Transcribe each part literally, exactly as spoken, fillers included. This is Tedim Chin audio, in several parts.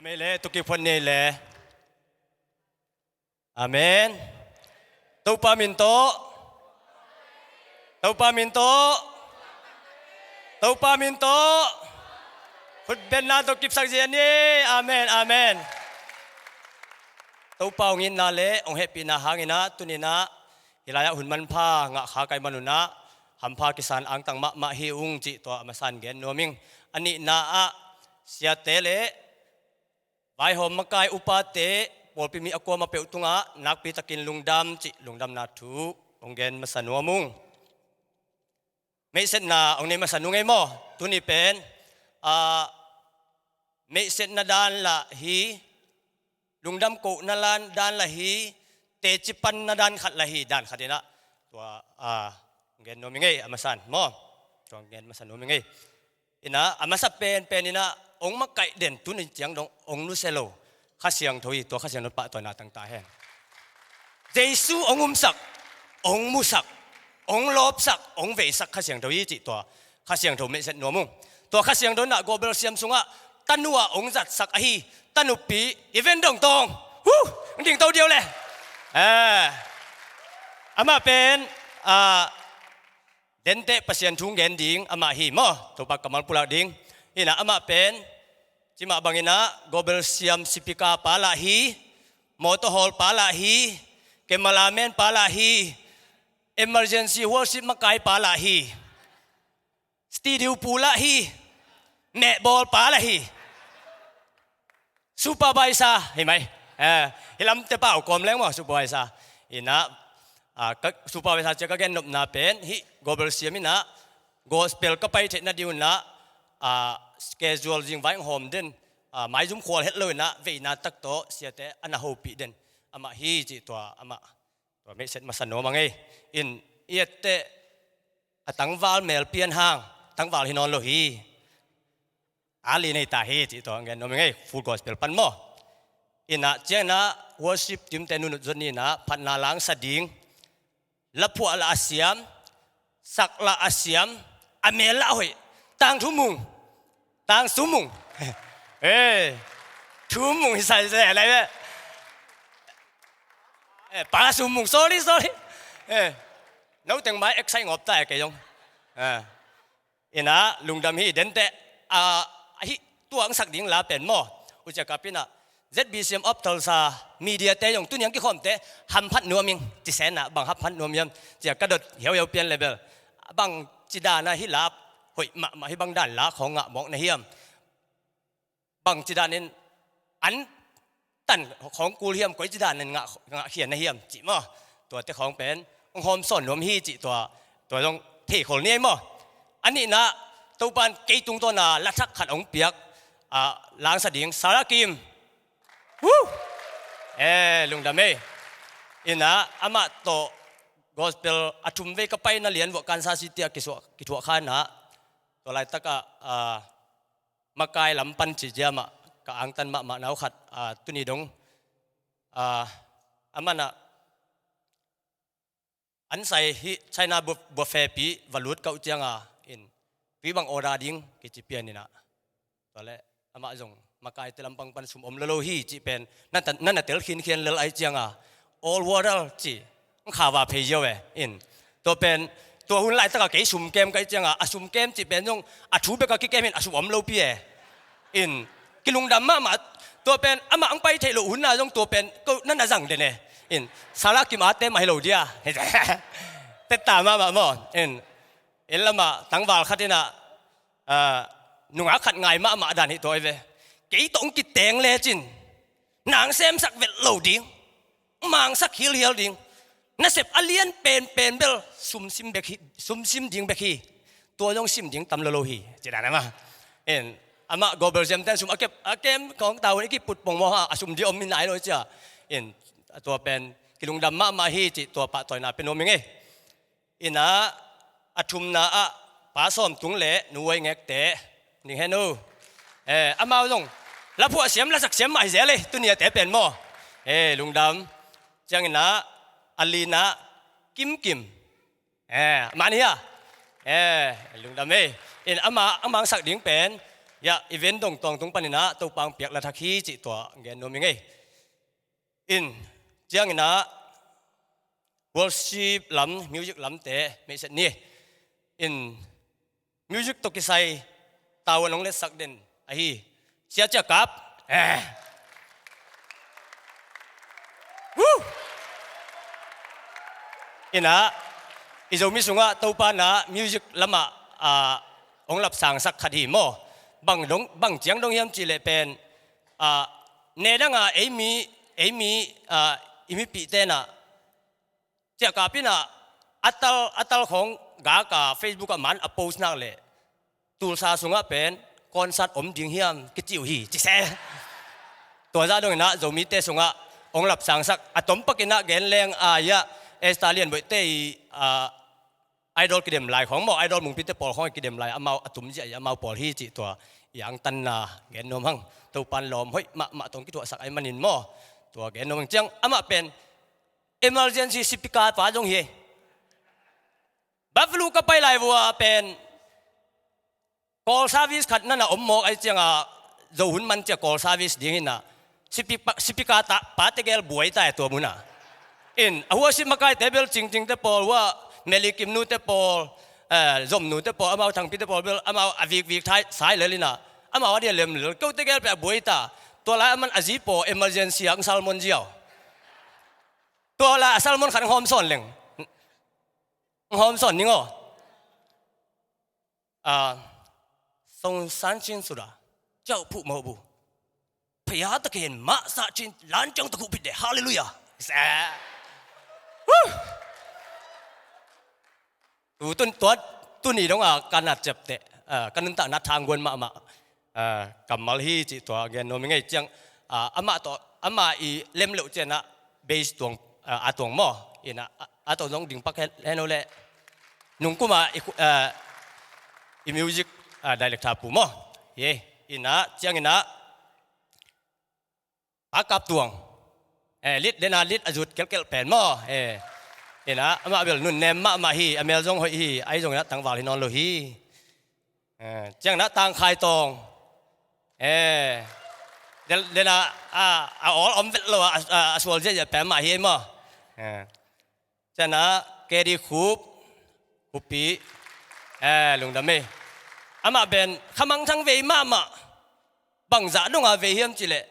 Mei le, tuki phuan nei le. Amen. Topa min tawh. Topa min tawh. Topa min tawh. Khutbenna tawh kipsak zia ni. Amen, amen. Topa hong itna le hong hehpihna hangin ah, tuni-in ah, hih lai-ah hun manpha ngah kha ka hih manun ah, hampha kisan angtang mahmah hi ung cih tua a masa-in gen nuam ing. A nihna ah, siate le vaihawm makai upate, pawlpi mi a kuamah peuh tungah nakpi takin lungdam cih lungdamna thu hong gen masa nuam ung. Meihsetna hong nei masa nung ei maw? Tuni pen, ah, meihsetna dan lah hi, lungdam kohna dan lah hi, teci panna dan khat lah hi, dan khat in ah. Tua, ah, hong gen nuam ing ei, a masa-in maw? Tua hong gen masa nuam ing ei. In ah, a masa penpen in ah, hong makaih den tuni ciang dong hong nusia lo Kha Siangtho hi, tua Kha Siangtho pahtawina tang ta hen. Jesu hong umsak, hong musak, hong lawpsak, hong veisak Kha Siangtho hi cih tua Kha Siangtho meihset nuam ung. Tua Kha Siangtho in ah Gobel Siam sungah tanu ah hong zatsak ahi, tanupi i ven dong tawng. Huh! Hong dingto diau le. Eh. Amah pen, ah, denteh Pasian thu gen ding amah hi maw? Topa kammal pulak ding. In ah amah pen, cimah bangin ah, Gobel Siam sipika pa lah hi, mawtaw hawl pa lah hi, cameraman pa lah hi, emergency worship makai pa lah hi, studio pu lah hi, mehbawl pa lah hi. Supervisor hi mai. Eh, hih lamte pa uh kawm leng maw, supervisor. In ah, ah, ka, supervisor cia ka gen nopna pen, hih Gobel Siam in ah, gospel ka pai theihna ding un ah, ah, schedule zingvai hong hawm den, ah, maizum khual het lo in ah, veina tak tawh siate a na hopih den amah hi cih tua amah. Tua meihset masa nuam ing ei. In, i etteh a tangval mel pian hang, tangval hi nawn lo hi. A li nei ta hi, cih tua hong gen nuam ing ei, Full Gospel pan maw. In ah, ciang in ah, worship team te nunut zon in ah, phatna langsa ding, laphuah lah a siam, sak lah a siam, a mel lah a hoih, Tang Thu Mung, Tang Sum Mung. Eh, Thu Mung hi sai sai lai ve. Eh, Pa Sum Mung, sorry, sorry. Eh, no teng mai excite ngop ta e kei zong. Eh. In ah, lungdam hi, denteh, ah, ahi tuangsak ding la pen maw. U Cia Kap in ah, Z B C M of Tulsa, media te zong tuni hong kikhawmte hamphat nuam ing, ci sen ah, bang hamphat nuam hiam, cia ka dot hiauhiau pian le bel. Bang ci dan ah hih la hoih mahmah, hih bang dan la khawng ngah mawk na hiam? Bangci danin an tan khawng kul hiam, koici danin ngah, ngah khian na hiam cih maw? Tuate khawng pen hong hawm sawn nuam hi cih tua, tua zong theikhol ni ei maw? A nihna, Topan kei tungtawna lathak khat hong piak, ah, langsa ding, Sarah Kim. Woo! Eh, lungdam ei. In ah, amah tawh gospel a thum vei ka paina lian vuah Kansas City ah kisuah, kithuah kha in ah, tua laitak ah, ah, makai lam pan cih ciang amah ka angtan mahmah na uh khat, ah, tuni dong, ah, amah in ah an sai hi China bu-, buffet pi va lut ka uh ciang a in, tui bang order ding kici pian in ah. Tua leh amah zong makaite lampang pan sum om lo lo hi cih pen na ta-, na na tel khinkhian lel ahih ciang a, all water ci, kha va phei ziau e. In, tua pen, tua hun laitak a kei sum kem ka hih ciang a, a sum kem cih pen zong a thu bek a kikem in a sum om lopi e. In, kilungdam mahmah. Tua pen amah hong pai theih loh hun ah zong tua pen ko na na zang den e. In, Sarah Kim a te mah hi lo dia. Tetta mahmah maw. In, en lamah tangval khat in ah, ah, nungak khat ngai mahmah dan hi tua hi ve. Kei tawh hong kiteng lecin nang semsak vet lo ding, mangsak hilhial ding, nasep a lian penpen bel sumsim bek hi, sumsim ding bek hi. Tua zong sim ding tam lo lo hi, ci dan amah. En, amah gospel siamten sum a kep, a kem kong tau in i kiput pongmawk a, a sum ding om hi nai lo hi cia. En, tua pen kilungdam mahmah hi cih tua pahtawina pia nuam ing ei. In ah, a thumna ah, Pa Sawm Tung le Nu Wai Ngek te, ning hen uh. Eh, amau zong laphuah siam, lasak siam mah hi zel ei, tuni a te pen maw. Eh, lungdam. Ciangin ah, a lina, Kim Kim. Eh, amah ni a. Eh, lungdam ei. In ama, a mangsak ding pen, Ya, event dong tawngtung panin ah Topa hong piak la thak hi cih tua gen nuam ing ei. In, ciangin ah worship lam, music lamte meiset ni. In, music tawh kisai tavuan hong letsak den ahi Sia Ciah Kap. Eh. Woo! In ah, i Zomi sungah Topa in ah music lamah, ah, hong lapsangsak khat hi maw. Bang dong, bang ciang dong hiam cih leh pen, ah, ne dang a ei mi, ei mi, ah, i mipihte in ah Ciah Kap in ah a tal, a tal khawng gak a Facebook ah man a post nak leh Tulsa sungah pen concert om ding hiam kici uh hi, ci se. Tua zah dongin ah Zomite sungah hong lapsangsak, a tom pakin ah gen leng, ah, ya, Esther Lian Boihte i, ah, idol kidem lai khawng maw, idol mungpite pawl khawng i kidem lai, amau a tum ziah i amau pawl hi cih tua i angtanna gen nuam hang. Topan lawm hoih mahmah tawh kithuahsak ahih manin maw, tua gen nuam hang. Ciang amah pen emergency sipika pa zong hi. Buffalo ka pai lai vua pen call service khat na na om mawk ahih ciangah, zo hun man ciah call service ding hi in ah, sipi pa, sipika ta pa tegel buai ta e tua mun ah. In, a hua sip makaite bel Cingcingte pawl, hua Meli Kimnute pawl, eh, Zomnute pawl, amau Thangpite pawl bel amau a vikvik thai sai lel in ah, amau a dia lem lel, keu tegel peh a buai ta. Tua lai a man a zi paw emergency ah hong salmon ziau. Tua lai a salmon khat hong hawm sawn leng. Hong hawm sawn ning aw. Ah, song san chin suda, ciau phuh mawh bu. Phaya ta ken mah sa chin lan ciang ta kuh pit de. Hallelujah. Sa. Woo! Tu tun tua, tuni dong a ka nat ciapteh, ah, ka nuntakna thangguan mahmah, ah, kammal hi cih tua gen nuam ing ei. Ciang, ah, amah tawh, amah i lem leuh cianah bass tuang, ah, a tuang maw. In ah, a, a tawh zong ding pak hen, hen uh leh. Nungkum ah i khu-, ah, i music, ah, director pu maw. Ye, in ah, ciangin ah, Pa Kap Tuang. Eh, lead, den a lead a zut kelhkelh pen maw. Eh, in ah, amah bel nunnem mahmah hi, a mel zong hoih hi, ahi zongin ah tangval hi nawn lo hi. Eh, ciangin ah Tang Khai Tawng. Eh, den, den a, a, a awl om vet lo a, a, a sual ziahziah pen mah hi ei maw. Eh, ciangin ah K D Khup, Khupi. Eh, lungdam ei. Amah pen khamangthang vei mahmah. Bangzah dong a vei hiam cih leh,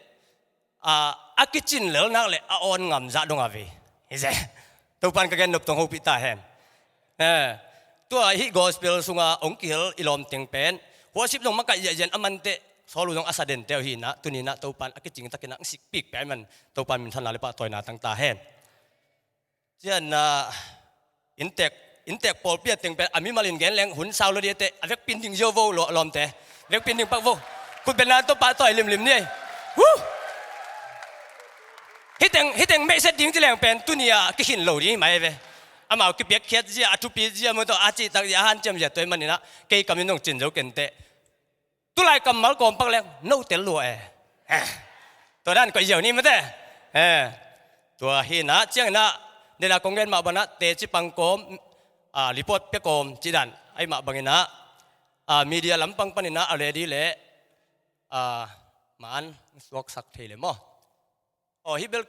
a, a kicin lel nak leh a awn ngam zah dong a vei. Hi se. Topan ka gen nop tawh hong hopih ta hen. Eh, tua hih gospel sunga hong kihel i lawmteng pen, worship zong makaih ziahziah a manteh, sawl uh zong a sa dente uh hi in ah, tuni in ah Topan a kicing takin ah hong sikpik pia ahih man, Topan minthanna le pahtawina tang ta hen. Ciangin ah, inntek, inntek pawlpi a teng pen a mimal in gen leng hun sau lo ding a teh, a vekpi in ding zio vo, lawmte. Vekpi in ding pak vo. Khut beng nan tawh pahtawi limlim ni ei. Woo! Hih teng, hih teng meihset ding ci leng pen tuni a kikhin lo ding hi mai ve. Amau kipiakkhiat zia, a thupi zia, mu tawh a cihtak zia, a hanciam zia tua ahih manin ah, kei kam in zong cin zo kenteh. Tulai kammal kawm pak leng no tel lua e. Eh. Tua dan koih ziau ni mate. Eh. Tua hi in ah, ciangin ah, den a kong gen mah bang ah teci pang kawm, ah, report pia kawm cih dan ahih mah bangin ah, ah, media lampang panin ah a ready leh, ah, man suaksak thei le maw. Aw, hih bel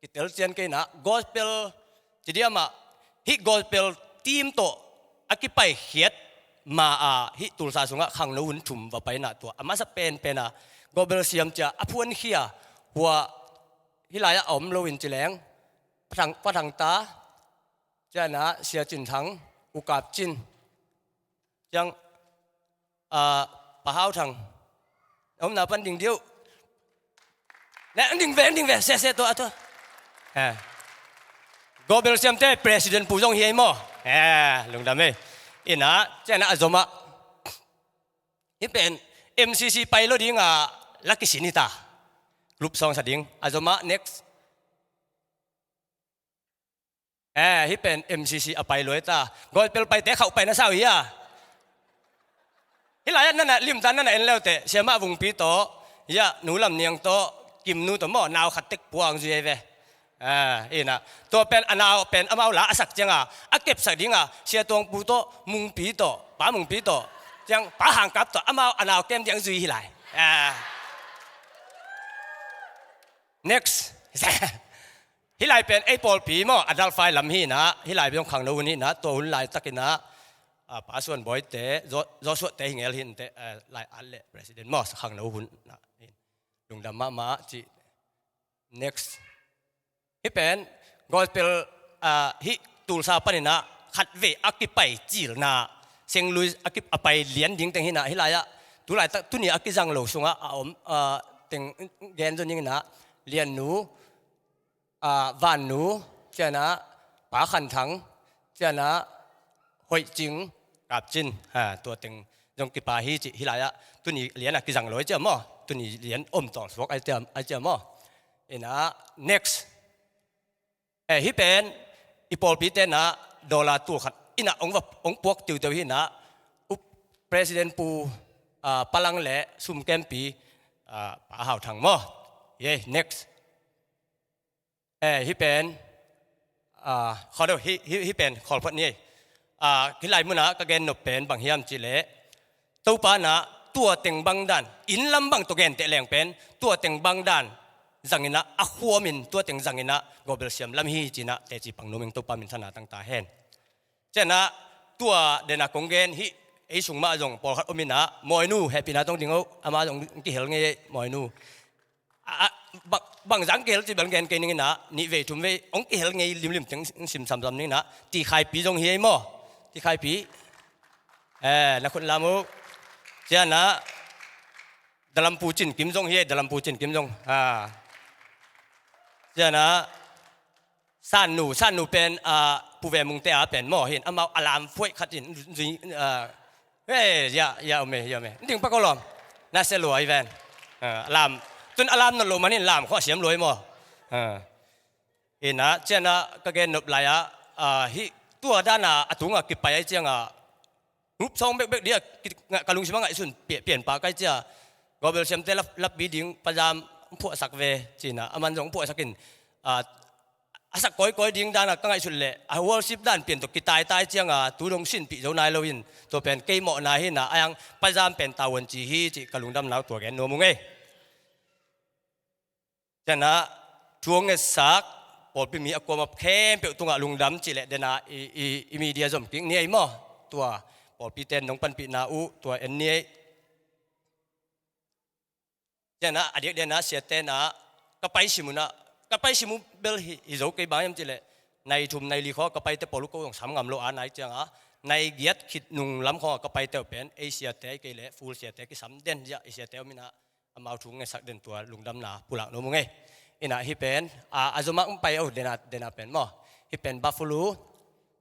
kitel cian kei in ah, gospel ci diam ah, hih gospel team tawh a kipaikhiat ma-a, hih Tulsa sungah khangno hun thum va pai in ah, tua a masa penpen a gospel siam cia a phuankhia, hua hih lai-ah a om lo in ci leng, Pa Thang, Pa Thang ta, ciangin ah Sia Cin Thang, U Kap Cin, ciang, ah, Pa Hau Thang. Omna pan ding diu. Ne, ang ding ve, ang ding ve, se, se, tua, tua. Eh. Gospel siamte, president pu zong hi ei maw. Eh, lungdam ei. In ah, ciangin ah a zom ah. Hih pen, M C C pai lo ding a, la kisin hi ta. Group song sa ding. A zom ah, next. Eh, hih pen M C C a pai lua hi ta. Gospel paite khauh pai na sau hi a. Hih lai-ah nana limtan nana en leuteh, Siamah Vungpi tawh, ya, Nu Lam Niang tawh, Kim Nu tawh maw, nau khat tek puang zui hi ve. Ah, in ah. Tua pen a nau pen amau la a sak cianga, a kepsak dinga, Sia Tuang Pu tawh, Mungpi tawh, Pa Mungpi tawh, Ciang Pa Hang Kap tawh amau a nau kem diang zui hi lai. Ah. Next. Hih lai pen ei pawlpi maw, a dalfai lam hi inah, hih lai pen khangno hun hi inah, tua hun laitakin ah, ah, Pa Suan Bawi te, Zo-, Joshua te hi ngel hi inteh, ah, lai at le president maw, khangno hun inah. Lungdam mahmah cih. Next. Hih pen gospel, ah, hih Tulsa panin ah khatvei a kipai cilna, Saint Louis a ki-, a pai lian ding teng hi inah, hih lai-ah tu laitak tuni a kizang lo sungah a om, ah, teng gen zong hi inah, Liannu, ah, Vannu, cianah Pa Khan Thang, cianah Hoih Cing, Kap Cin, ha, tua teng zong kipa hi cih hih lai-ah tuni lian a kizang lo ai ciah maw, tuni lian om tawl suak ai ciah, ai ciah maw. Inah, next. Eh, hih pen i pawlpi tenah dollar tul khat inah hong va, hong puak tiuteu hi inah, up president Pu, ah, Palang le sum kempi, ah, Pa Hau Thang maw. Ye, next. Eh, hih pen, ah, khaw deuh, hih, hih, hih pen khawl phot ni ei. Ah, hih lai munah ka gen nop pen bang hiam cih leh, Topa inah tua teng bang dan, inn lam bang tawh genteh leng pen, tua teng bang dan zang inah, a khuamin tua teng zang inah gospel siam lam hi ci inah teci pang nuam ing, Topa minthanna tang ta hen. Cianah tua denah kong gen hih, ei sung mah zong pawlkhat om inah, Mawinu, hehpihna tong ding o, amah zong kihel ngei ei, Mawinu. A, a, bang, bang zang kihel cih bel gen kei ning inah, nih vei thum vei hong kihel ngei limlim teng sim samsam ning inah, Ti Khaipi zong hi ei maw. Ti Khaipi. Eh, na khut lam uh. Cianah Dalampu Cin Kim zong hi ei, Dalampu Cin Kim zong. Ha. Cianah Sannu, Sannu pen, ah, Pu Ve Mung te a pen maw hin, amau a lam phuaih khat in, zui, ah, eh, ya, ya, ome, ya, ome. Ding pa ko lawm. Na se luai ven. Ah, a lam. Tun a lam nop lo manin lam khawng a siam luai maw. Ah. Inah, cianah ka gen nop lai-ah, ah, hih tua dana a tungah kipai ai ciangah, group song bekbek dia, ki-, nga-, ka lungsim a ngaihsun pia-, pian pah kai cia. Gospel siamte lap, lappi ding, pazam, phuahsak ve, ci inah, aman zong phuahsak in, ah, a sak kawikawi ding dana ka ngaihsut leh, a worship dan pian tawh kitaitai cianga, tu dong sinpih zo nai loin, tua pen kei mawhna hi inah, a yang pazam pen tavuan ci hi, cih ka lungdamna uh tua gen nuam ung ei. Cianah thu hong ngetsak pawlpi mi a kuamah khempeuh tungah lungdam cih leh denah i, i, i media zom kik ni ei maw. Tua pawlpi ten nong panpihna uh tua en ni ei. Cianah a diakdiakna siate inah ka pai sim unah, ka pai sim uh bel hi, hi zo kei bang hiam cih leh, nai thum nai li khawng ka paite pawl uh ko zong sam ngam lo a, nai cianga nai giat khit nung lam khawngah ka paite uh pen ei siate, ei kei leh full siate kisam den ziah, i siate om inah, amau thu ngetsak den tua lungdamna pulak nuam ung ei. Inah hih pen, a, a zomah hong pai o, dena, dena pen maw. Hih pen Buffalo.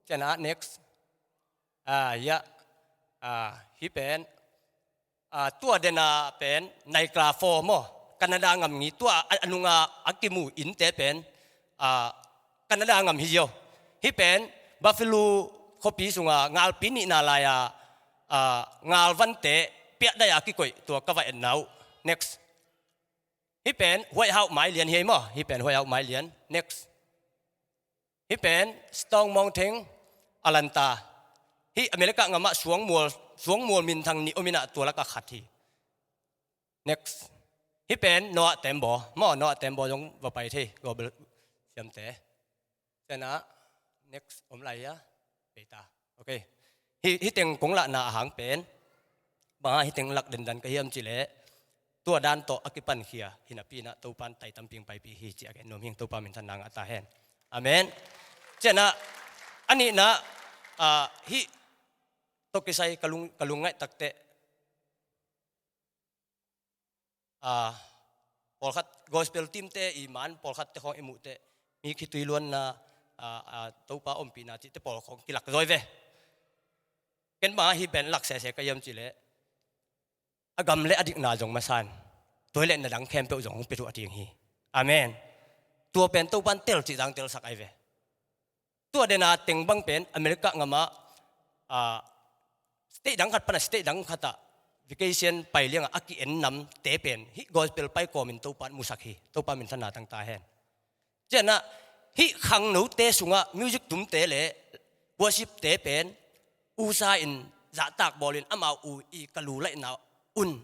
Cianah next. A, ya. A, hih pen, a, tua dena pen Niagara Falls maw. Canada ngam ngi tua a, a nunga a kimu innte pen, a, Canada ngam hi ziau. Hih pen Buffalo khuapi sunga ngalpi nihna lai-a, a, ngalvante piahdaih a kikoih tua ka va etna uh. Next. Hih pen White House mailian hi ei maw. Hih pen White House mailian. Next. Hih pen Stone Mountain, Atlanta. Hih America ngamah suangmual, suangmual minthang nih om inah tua lakah khat hi. Next. Hih pen Noah Tembaw. Maw, Noah Tembaw zong va pai thei, gospel siamte. Cianah, next, om lai hia? Peita. Ok. Hih, hih teng kong lahna a hang pen, bang hang hih teng lak dendan ka hiam cih leh, tua dan tawh a kipankhia hi napi inah Topan tai tamping paipih hi cih a gen nuam hi ing, Topa minthanna ngah ta hen. Amen. Cianah, a nihna, ah, hih tawh kisai ka lung, ka lungngaih takteh, ah, pawlkhat gospel team te i man, pawlkhatte khawng i muhteh, mi khitui luanna, ah, ah, Topa ompihna cihte pawl khawng kilak zaw hi ve. Ken bang hang hih pen lak sese ka hiam cih leh, a gam le a dikna zong masa in, tua hi leh na dang khempeuh zong hong pia thuah ding hi. Amen. Tua pen Topan tel cih zang telsak ai ve. Tua dena teng bang pen America ngamah, ah, state dang khat pana state dang khatah vacation pai liangah a ki-en namte pen hih gospel pai kawmin Topan musak hi. Topa minthanna tang ta hen. Cianah hih khangnote sungah music tumte le worshipte pen usa in zahtak bawlin amau u i ka lu laihna un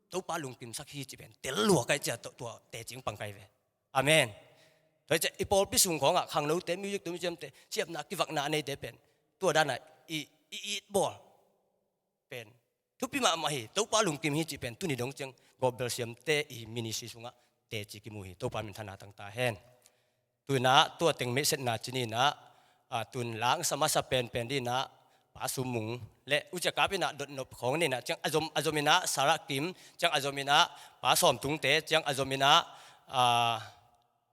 Topa lungkimsak hi cih pen tel lua kai cia tua teci pang kai ve. Amen. Tua hi ciah i pawlpi sung khawngah khangnote, music tumciamte, siamna kivakna a neite pen tua danah i, i it bawl pen thupi mahmah hi. Topa lungkim hi cih pen tuni dong ciang Gospel siamte i ministry sungah teci kimu hi. Topa minthanna tangta hen. Tuinah tua teng meisetna cininah, a, tun langsa masa penpen dinah Pa Sum Mung le U Cia Kap inah dotnop khawng ninah ciang a zom, a zominah Sarah Kim, ciang a zominah Pa Sawm Tungte, ciang a zominah, a,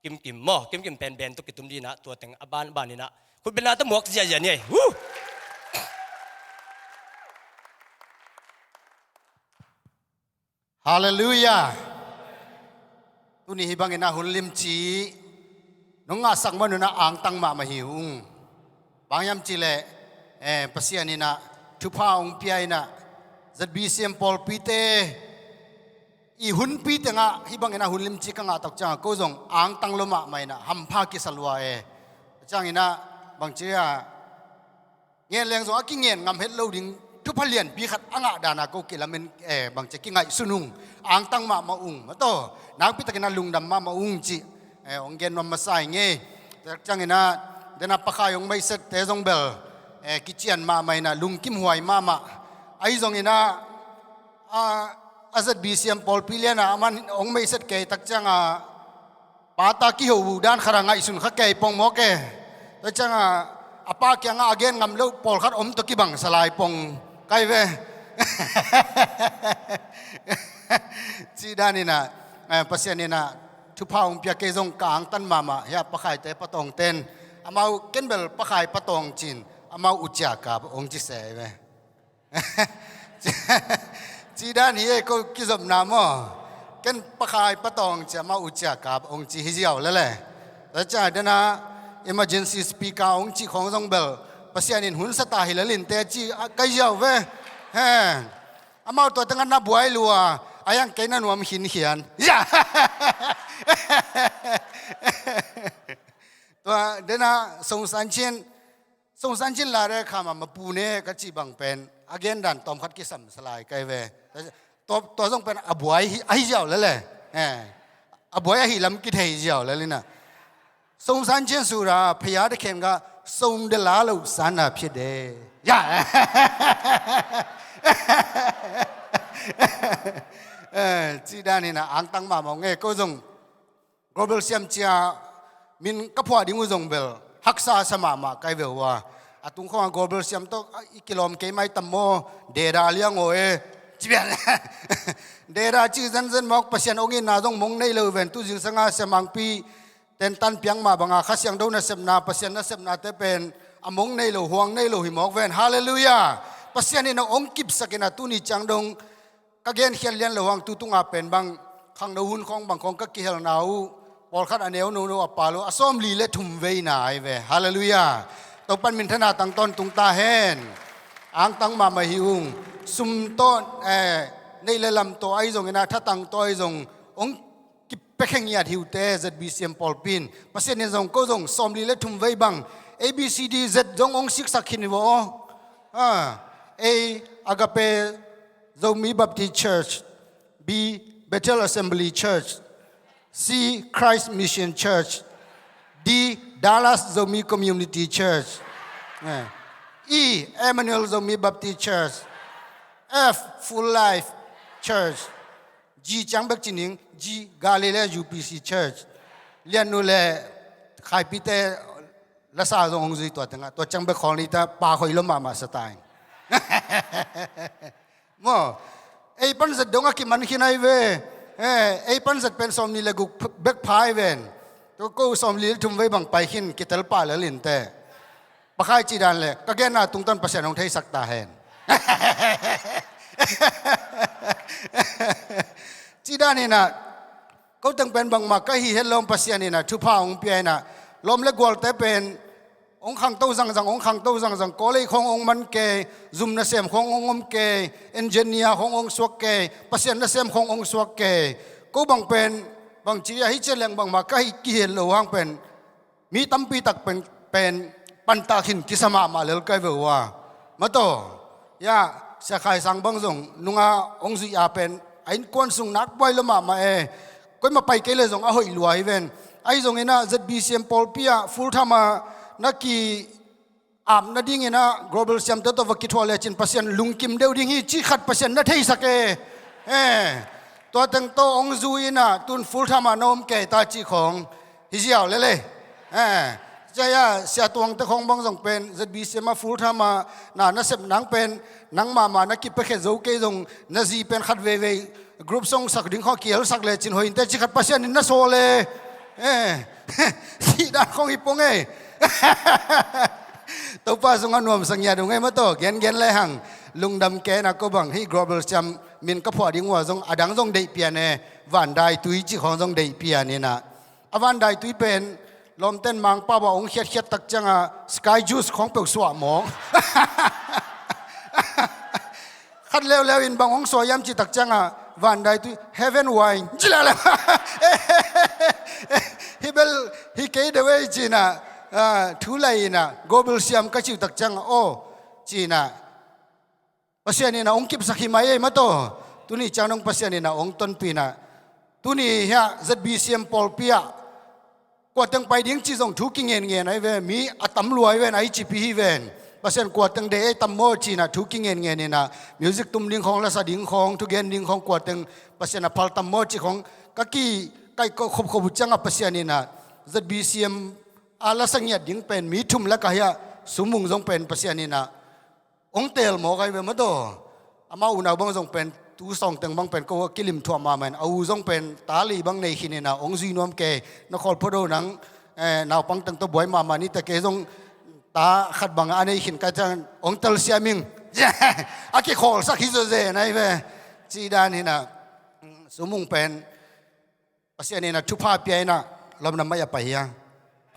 Kim Kim maw, Kim Kim penpen tuk kitum dinah tua teng a ban baninah khutbetna ta muak ziahziah ni ei. Huh! Halleluiah. Tuni hih bangin a hun limci nong ngahsak manunah angtang mahmah hi ung. Bang hiam cihleh, eh, Pasian inah thupha hong pia inah Z B C M pawlpite i hunpi tengah hih bangin a hun limci ka ngah tak ciangah ko zong angtang lo mahmah inah hampha kisa lua e. Cianginah bangci a ngen leng zong a kingen ngam het lo ding thupha lianpi khat a ngah dana ko kilamen, eh, bangci a kingaihsun ung, angtang mahmah ung, mataw nakpi takin a lungdam mahmah ung cih, eh, hong gen nuam masa ing ei. Tek cianginah dena pakhai hong meisette zong bel, eh, kician mahmah inah lungkim huai mahmah. Ahi zonginah a, a Z B C M pawlpi lianah a man hong meiset kei tak ciangah pata kiho uh dan khat a ngaihsun kha kei pong mawk e. Tua ciangah a pa kiangah a gen ngam loh pawlkhat om tawh kibang salai pong kai ve. Cih daninah, eh, Pasian inah thupha hong pia kei zong ka angtan mahmah hia pakhaite patawng ten. Amau ken bel pakhai patawng cin amau U Cia Kap hong ci se ve. Cih dan hi e ko kizopna maw. Ken pakhai patawng cia mah U Cia Kap hong ci hi ziau lele. Tua ciah dena emergency speaker hong cih khawng zong bel Pasian in hun sata hi lelin teci a kai ziau ve. He. Amau tua tengah na buai lua a yang kei na nuam khinkhian. Ya. Tua dena songsan chin Songsan chin lare khama mapu ne ka cih bang pen a gendan tawmkhat kisam salai kai ve. Tua, tua zong pen a buai hi, ahi ziau lele. Eh. A buai ahi lam kithei ziau lelina. Songsan chin sura phaya de khen ga song de la lo sana phit de. Ya. Eh, cih dan hina angtang mahmah nge ko zong Global siam cia min ka phuah ding uh zong bel haksa sa mahmah kai ve uh a. A tung khawngah global siam tawh i kilawm kei mai tam maw? Deda liang aw e. Cibian. Deda cih zenzen mawk Pasian hong itna zong mong nei lo ven tu zingsanga siamangpi tentan piang mah banga Kha Siangtho nasepna Pasian nasepnate pen a mong nei lo huang nei lo hi mawk ven. Halleluiah. Pasian in hong kipsakin a tuni ciang dong ka genkhiat lian lo hang tu tungah pen bang khangno hun khawng bang khawng ka kihelna uh pawlkhat a neu nono a pal uh a sawmli le thum veina ai ve. Halleluiah. Topan minthana tangtawn tung ta hen. Angtang mahmah hi ung. Sum tawh, eh, neih le lam tawh ahi zongin a thatang tawh ahi zong hong kipekhe ngiat hi uhte Z B C M pawlpi in Pasian in zong ko zong sawmli le thum vei bang A B C D Z zong hong siksak khin hi vaw. Ah, A, Agape Zomi Baptist Church. B, Bethel Assembly Church. C, Christ Mission Church. D, Dallas Zomi Community Church. Eh. E, Emmanuel Zomi Baptist Church. F, Full Life Church. G, ciang bek cining, G, Galilee U P C Church. Lian nu le khaipite lasa zong hong zui tua tengah tua ciang bek khawl ni ta pa khoi lo mahmah sa ta in. Maw, ei pan zat dong a kiman khin ai ve. Eh, ei pan zat pen sawmli le guk bek pha ai ven. Tua ko sawmli le thum vei bang pai khin kitel pah lel in te. Pakhai cih dan le ka genna tungtawn Pasian hong theisak ta hen. Cih dan hinah ko teng pen bangmah ka hi het lawm Pasian hinah thupha hong pia hinah lawm le gualte pen hong khangto zangzang, hong khangto zangzang, kawlei khawng hong man kei, zum nasem khawng hong om kei, engineer khawng hong suak kei, Pasian nasem khawng hong suak kei. Ko bang pen bangci a hi cian leng bangmah ka hi kihiat lo hang pen mi tampi tak pen, pen pantak hin kisa mahmah lel kai ve uh a. Mataw, Ya, Sia Khai Sang bang zong nunga hong zuih a pen a innkuan sung nak buai lo mahmah e. Koima pai kei le zong a hoih lua hi ven. Ahi zongin ah Z B C M pawlpi ah full time ah na ki ap nadingin ah Global Siamte tawh va kithuah lecin Pasian lungkim deuh ding hi cih khat Pasian na theisak e. Eh, tua teng tawh hong zui in ah tun full time ah na om kei ta cih khawng hi ziau lele. Eh, cia Sia Tuangte khawng bang zong pen Z B C M ah full time ah na na sep nang pen nang mahmah na kipiakhiat zo kei zong na zi pen khat veivei group song sak ding khawng a kielsak lecin hoih inteh cih khat Pasian in na sawl e. Eh, cih dan khawng hi pong e. Topa sungah nuamsa ngiat uh ngei maw taw, gengen le hang lungdam kei na ko bang hih Global Siam min ka phuah ding uh a zong a dang zong deih pian e, Van Dai Tui cih khawng zong deih pian in ah. A Van Dai Tui pen lawmten Mangpau ah hong khiatkhiat tak ciangah Sky Juice khawng peuh suah mawk. Khat leuleu in bang hong suah hiam cih tak ciangah Van Dai Tui Heaven Wine ci leuleu. Hi bel hi kei deuh ei cinah, ah, thu lai inah Global Siam ka cih uh tak ciangah aw cinah Pasian inah hong kipsak hi mai ei maw taw. Tuni ciang dong Pasian inah hong tonpih inah tuni hiah Z B C M pawlpi ah kua teng pai ding cih zong thu kingen ngen ahi ve, mi a tam lua ahi ven, ahi cipi hi ven. Pasian kua teng deih ei tam maw cinah thu kingen ngen inah music tum ding khawng, lasa ding khawng, thugen ding khawng kua teng Pasian a phal tam maw cih khawng ka ki kaih khopkhop uh ciangah Pasian inah Z B C M a lasa ngiat ding pen mi thum lakah hiah Sumung zong pen Pasian inah hong teel mawk ahi ve maw taw. Amah unau bang zong pen tu sawng teng bang pen ko a kilim thuah mahmah in a u zong pen ta li bang nei khin inah hong zui nuam kei. Na khawl phodo nang, eh, naupang teng tawh buai mahmah ni ta kei zong ta khat bang a nei khin ka ciang hong telsiam ing. A kikhawlsak hi zawzen ahi ve. Cih dan hinah Sumung pen Pasian inah thupha pia inah lawmna mai a pai hia?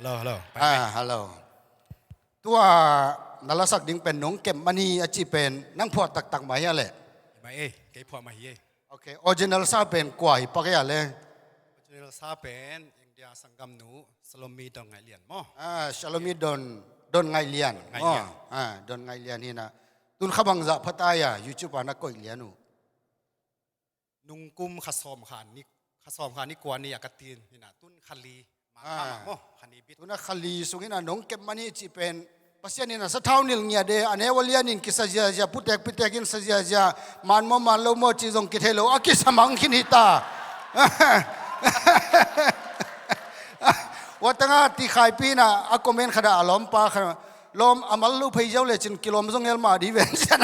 Hello, hello. Pai, ah, pai. Hello. Tua na lasak ding pen nong kep mani a cih pen nang phuah taktak mah hia leh? Mah ei, kei phuah mah hi ei. Ok, original sa pen kua hi pak hia leh? Original sa pen India sanggamnu Salomi Don Ngaih Lian maw? Ah, Salomi Don, Don Ngaih Lian. Don Ngaih Lian. Ah, Don Ngaih Lian hinah. Tun kha bangzah pha ta hia, YouTube ah na koih lian uh? Nungkum kha sawm kha ni, kha sawm kha ni kua ni a ka tin hinah tun kha li. Ah. Mah maw, kha ni bit. Tun a kha li sung hinah nong kep mani cih pen Pasian inah sathau nilh ngiat e, a neu a lian in kisa ziazia, putek pitek in sa ziazia, man maw man lo maw cih zong kithei lo a kisa mang khin hi ta. Ua tengah ti khaipi inah a comment khat ah a lawmpa khat lawm a mal lo phei ziau lecin kilawm zong el mah dih ven cian.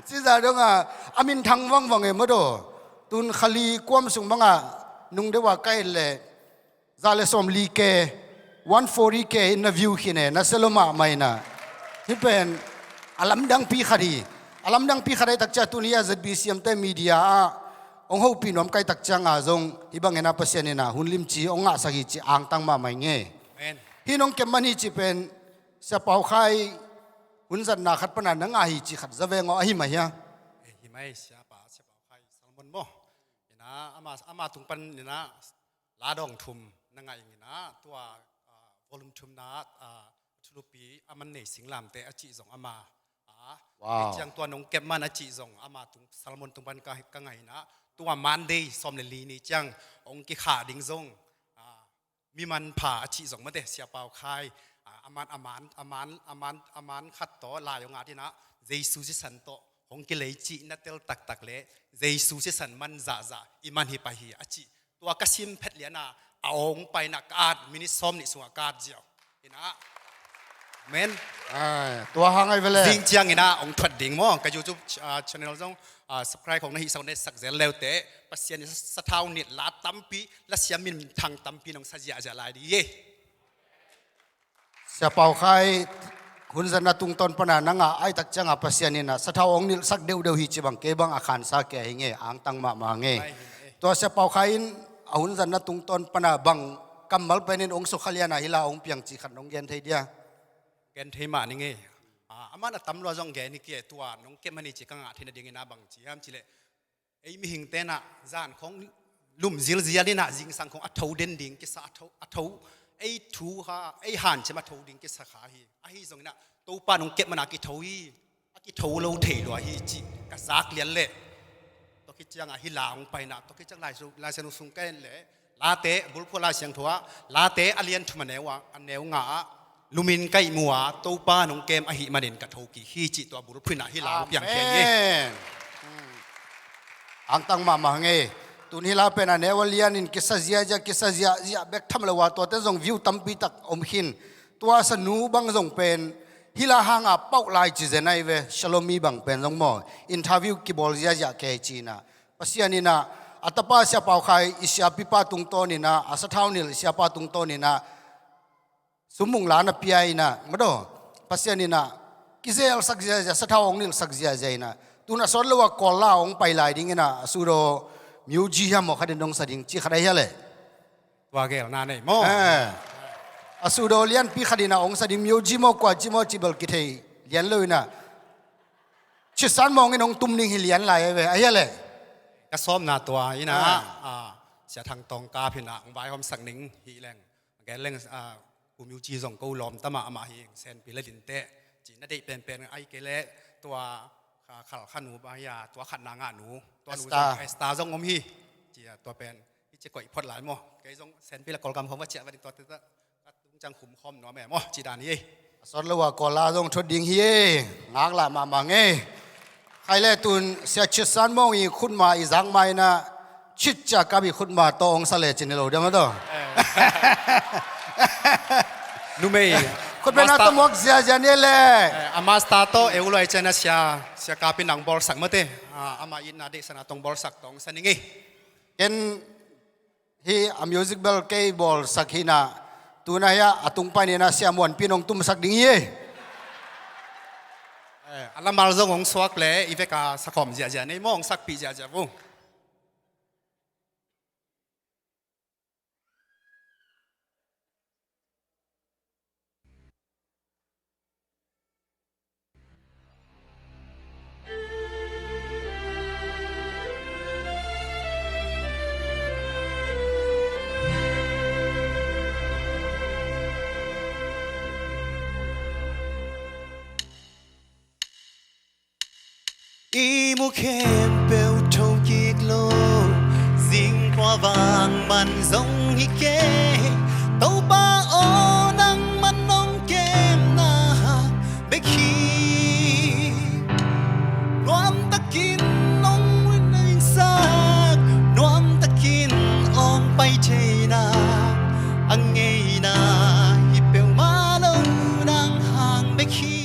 Cizah dongah a minthang vangvang e maw taw. Tun kha li kuam sung bangah nung deuh ah ka et leh za le sawm li ke, one forty ke in na view khin e, na sia lo mahmah inah. Hih pen a lamdangpi khat hi. A lamdangpi khat ahi tak ciah tuni a Z B C M te media ah hong hopih nuam ka hih tak ciangah zong hih bang inah Pasian inah hun limci hong ngahsak hi cih angtang mahmah ing e. Amen. Hih nong kep mani cih pen Sia Pau Khai hun zatna khat pana na ngah hi cih khat za veng aw, ahi mah hia? Eh, hi mai, Sia Pa, Sia Pau Khai Salmon maw? Inah ama, ama tung pan inah la dawng thum na ngah ing inah tua, ah, volume thumna, ah, thulupi a man nei singlamte a cih zong ama, ah, wow. Ciang tua nong kep man a cih zong ama tung, Salmon tung pan ka, ka ngah inah tua Monday sawm le li ni ciang hong kikhah ding zong, ah, mi manpha a cih zong mate, Sia Pau Khai, ah, a man, a man, a man, a man, a man khat tawh lai hong at inah Jesu sisan tawh hong kilei cih na tel taktak le Jesu sisan man zahzah i man hi pai hi a cih. Tua ka sim phet lianah a hong paina ka at minit sawm nih sungah ka at ziau. Inah. Amen. Ai, tua hang ai vele. Zing ciang inah hong thuat ding maw. Ka YouTube, ah, channel zong, ah, subscribe khong na hih sak, na sak zel leute. Pasian in sa, sathau nilh la tampi, la siam minthang tampi nong sa ziahziah lai dih hi. Sia Pau Khai hun zatna tungtawn pana na ngah ahi tak ciangah Pasian inah sathau hong nilhsak deuhdeuh hi ci bang kei bang a khansa kei ahi nge, angtang mahmah nge. Tua Sia Pau Khai in a hun zatna tungtawn pana bang kammal penin hong sukha lianah hih la hong piang cih khat nong gen thei dia? Gen thei mah ning e. Ah, aman a tam lua zong gen hi kei, tua nong kep mani ci ka ngah theih nadingin a bang ci hiam cih leh ei mihing tenah zan khong lum zilzial inah zingsang khong a tho den ding kisa, a tho, a tho, ei thu kha, ei hanciam a tho ding kisa kha hi. Ahi zonginah Topa nong kep mana kitho hi. A kitho lo thei lua hi cih ka zak lian leh, tua khit ciangah hih la hong paina, tua khit ciang Lai Su-, Lai Siangtho sung ka en leh, Late, bulphuh Lai Siangtho ah, Late a lian thum a neu ah, a neu nga ah, lumin ka ihmu a, Topa nong kem ahih manin ka thokik hi cih tua bulphuh inah hih la hong piang khia hi. Amen. Hmm. Angtang mahmah ngei. Tun hih la pen a neu a lianin kisa ziazia, kisa ziazia bek tham lo a, tuate zong view tampi tak om khin. Tua sanu bang zong pen hih la hanga pauh lai ci zen ahi ve, Shalom mi bang pen zong maw, interview kibawl ziazia kei cinah. Pasian inah a tapa Sia Pau Khai i siapipa tungtawn inah, a sathau nilh siapa tungtawn inah sum mung la na pia inah, madaw, Pasian inah kizelsak ziazia, sathau hong nilhsak ziazia inah, tun a sawt lo a Kawl la hong pai lai ding inah, a sudaw Myoji hiam maw khatin dong sa ding ci khat ahi a leh. Tua gelna nei maw? Eh. A sudaw lianpi khat inah hong sa ding, Myoji maw kua ci maw ci bel kithei lian lo inah, Chitsan Mawng in hong tum ding hi lian lai ahi ve, ahi a leh. Ka sawmna tua inah, ah, Sia Thang Tawng Kap inah hong vaihawmsak ning hi leng. Gen leng, ah, Pu Myoji zong ko lawm tama amah hi, Senpi le Linte ci na deih penpen ahi kei leh tua, ah, Khalkha nu bang hi a, tua khatna ngah nu, tua nu Esther. Zong, Esther zong om hi. Ci a tua pen hi ci koih phot lai maw. Kei zong Senpi le Kawlgam hong va ciah va ding tua te ta, ka tung ciang khum khawm nuam e maw, ci dan hi. A sawt lo a Kawl la zong thot ding hi e. Ngaklah mahmah ngei. Khai le tun Sia Chitsan Mawng i khutma i zak ma inah, Chit Cia Kap i khutma tawh hong sa le cin hi lo diam a tawh. Eh. Numei. Khutbetna tawh muak ziazia ni le. Eh, a master tawh eu luai cian a Sia, Sia Kap in nang bawlsak mate. Ah, amah itna deihsana tawh hong bawlsak tawh hong sa ning ei. Ken hih a music bel kei bawlsak hi inah, tuna hiah a tung panin a Sia Muanpi in hong tumsak ding hi. Eh, a lamal zong hong suak leh i veka sakhawm ziahziah nei maw, hong sakpih ziahziah vo. I mu khempeuh thokik lo, zingkhua vang man zong hi kei. Topa aw, nangman nong kemna hang bek hi. Nuamtakin nong sak, nuamtakin ong pai theina, a ngeina hi peuhmah lo nang hang bek hi.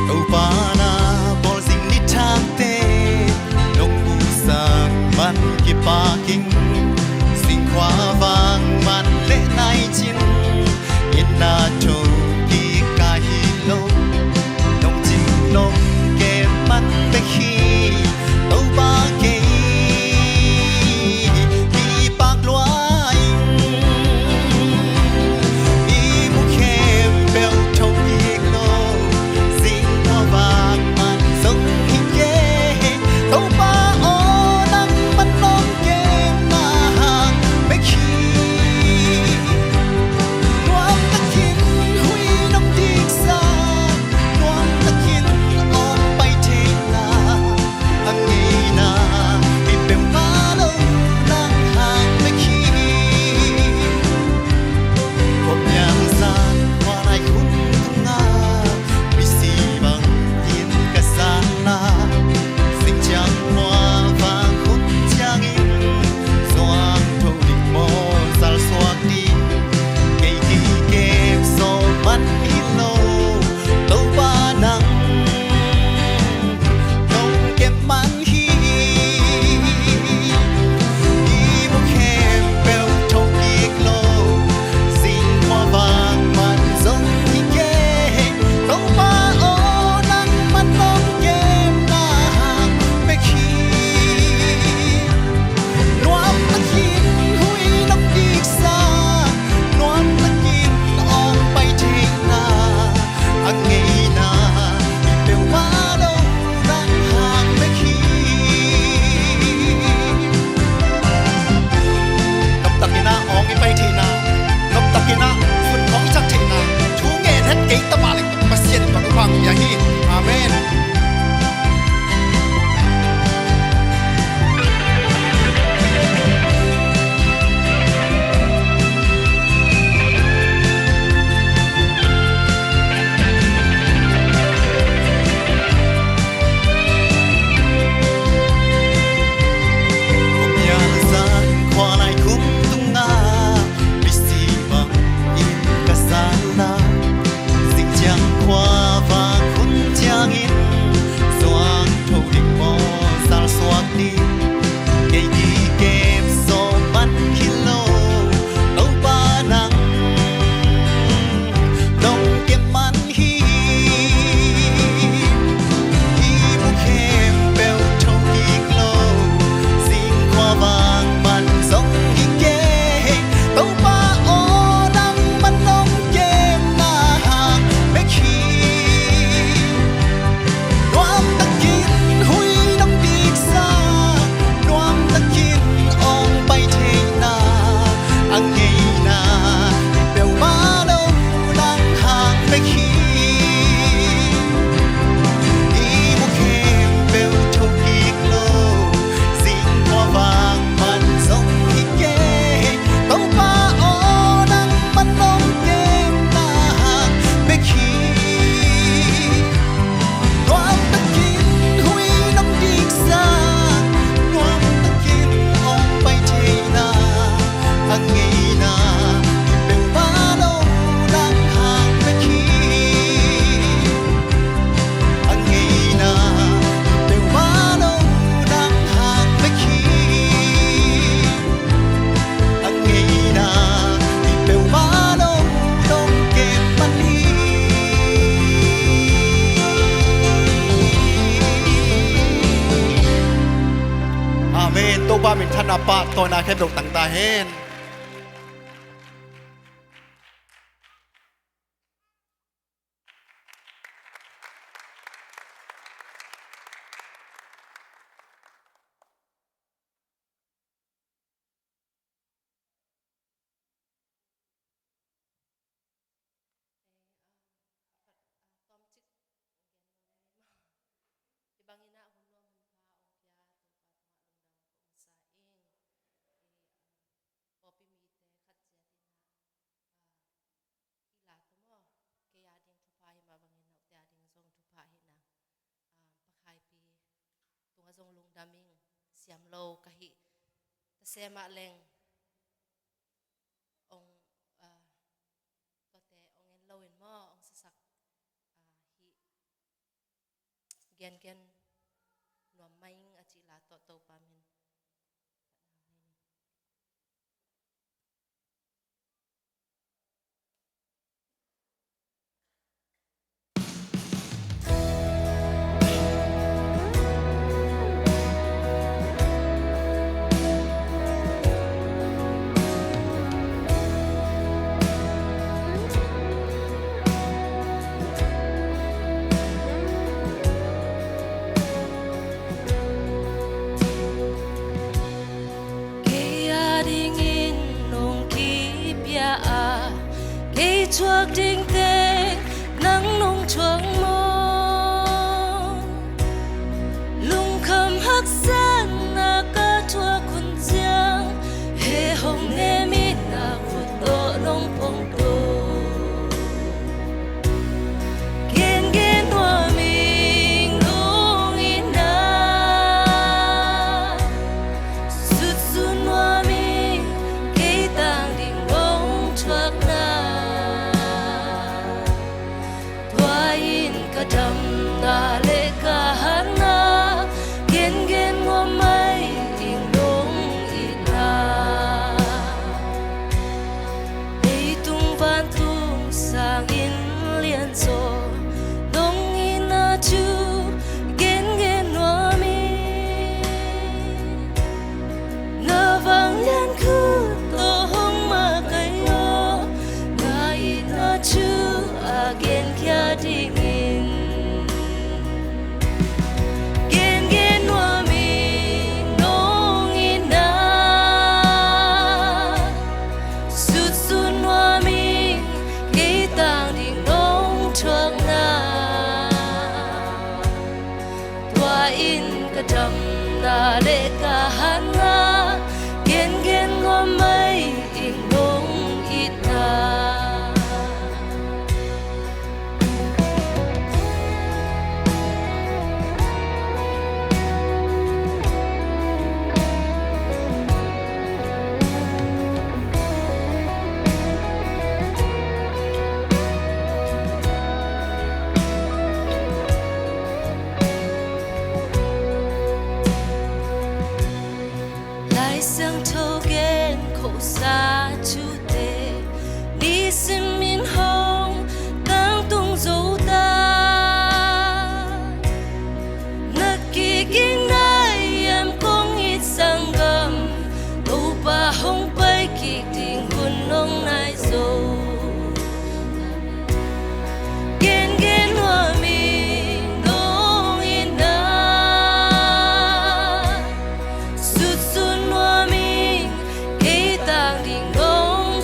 Topa na bawl zing Amen. Topa minthanna pah tawh na khempeuh tang ta hen. Tawmcik gen nuam ing maw? Hih bangin ah hun nuam hun pha hong pia Topa tungah lungdam kong sa ing. Hih, ah, pawlpi mite khat ciat in ah, ah, hih la tawh maw, kei a ding thupha hi mah bangin note a ding zong thupha hi na. Ah, Pakhaipi tungah zong lungdam ing, siam lo ka hih ta se mah leng ong, ah, tuate ong en lo in maw, ong sasak, ah, hih gengen nuam mai ing a cih la tawh Topa min. Kei a dingin nong kipia a, kei thuak ding teng nang nong thuak maw? Lungkham haksatna ka thuak hun ciang, he hong nem in a khut tawh nong pong to. Gengen nuam ing nong itna, sutsun nuam ing kei tang ding nong thuakna. Tua in ka damna le ka hatna, gengen nuam mai ing nong itna. Leitung vantung sangin lianzaw nong itna thu gengen nuam ing. Na vanglian khut tawh hong makaih aw, na itna thu a genkhia dingin. Gengen nuam ing nong itna, sutsun nuam ing kei tang ding nong thuakna. Tua in ka damna le ka hatna, gengen nuam mai ing nong itna. Lai Siangtho gen khosa thute, nisim in hong tangtung zo ta. Na kikik nai hiam kong it sanggam, Topa hong pai kik ding hun hong nai zo. Gengen nuam ing nong itna, sutsun nuam ing kei tang ding nong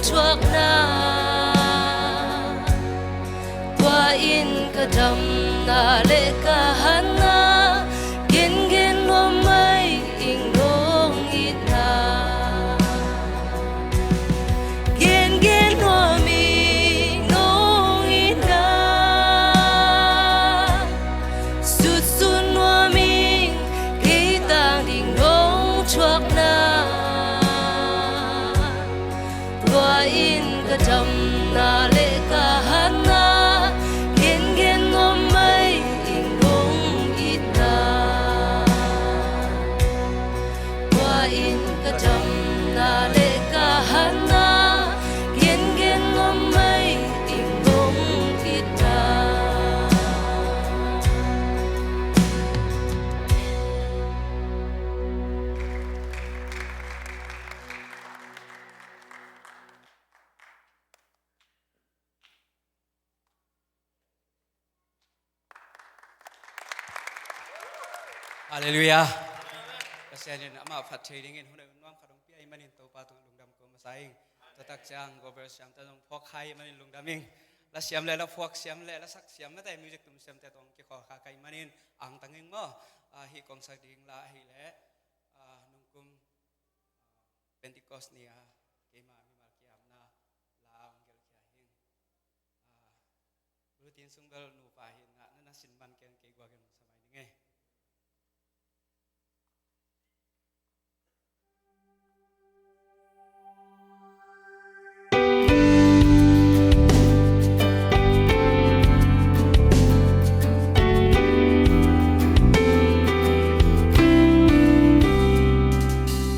Halleluiah. Pasian in amah phat thei dingin hun a nuam khat hong pia ahih manin Topa tungah lungdam ko masa ing. Tua tak ciang gospel siamte zong phawk kha ahih manin lungdam ing. La siam le la phuak siam le la sak siam mate music tum siamte tawh hong kikhawl kha ka hih manin angtang ing maw. Ah, hih kong sak ding la ahih leh, ah, nungkum, ah, Pentecost ni-a keima mimal ki-apna la hong gelh khia hi ing. Ah, bulutin sung bel nupa hi in ngah na na sin man ken kei guak in hong sa mai ning ei.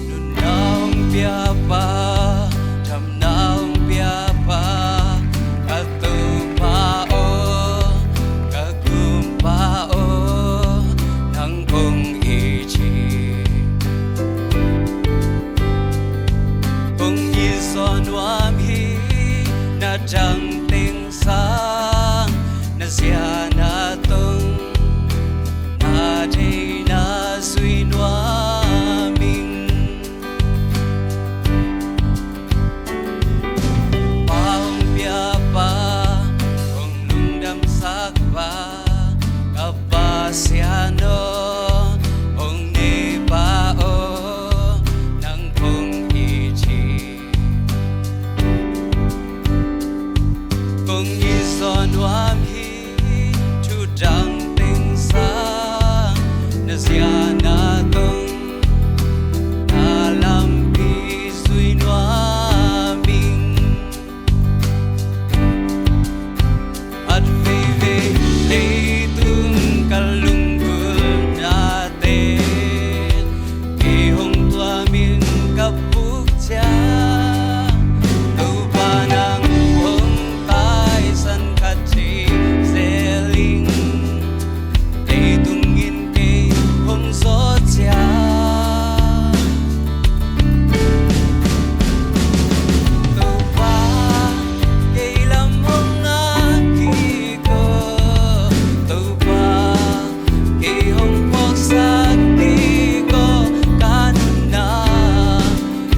Nunna hong piapa, dhamna hong piapa, ka Topa aw, ka Gumpa aw, nang kong it hi. Kong it zaw nuam hi, na dang teng sang, na ziahna tong, na theihna zui nuam ing. Pa hong piapa, hong lungdamsak pa, ka Pasian aw, hong neipa aw, nang kong it hi. Kong it zaw nuam hi, thu dang teng sang, na ziahna tong, na lampi zui nuam ing. At veivei leitung ka lunggulh nate, kei hong tuam in ka puk ciang, Topa nang hong taisan kha thei zel ing. Leitung in kei hong zawh ciang, Topa, kei lam hong ngak kik aw. Topa, kei hong phawksak kik aw. Ka nunna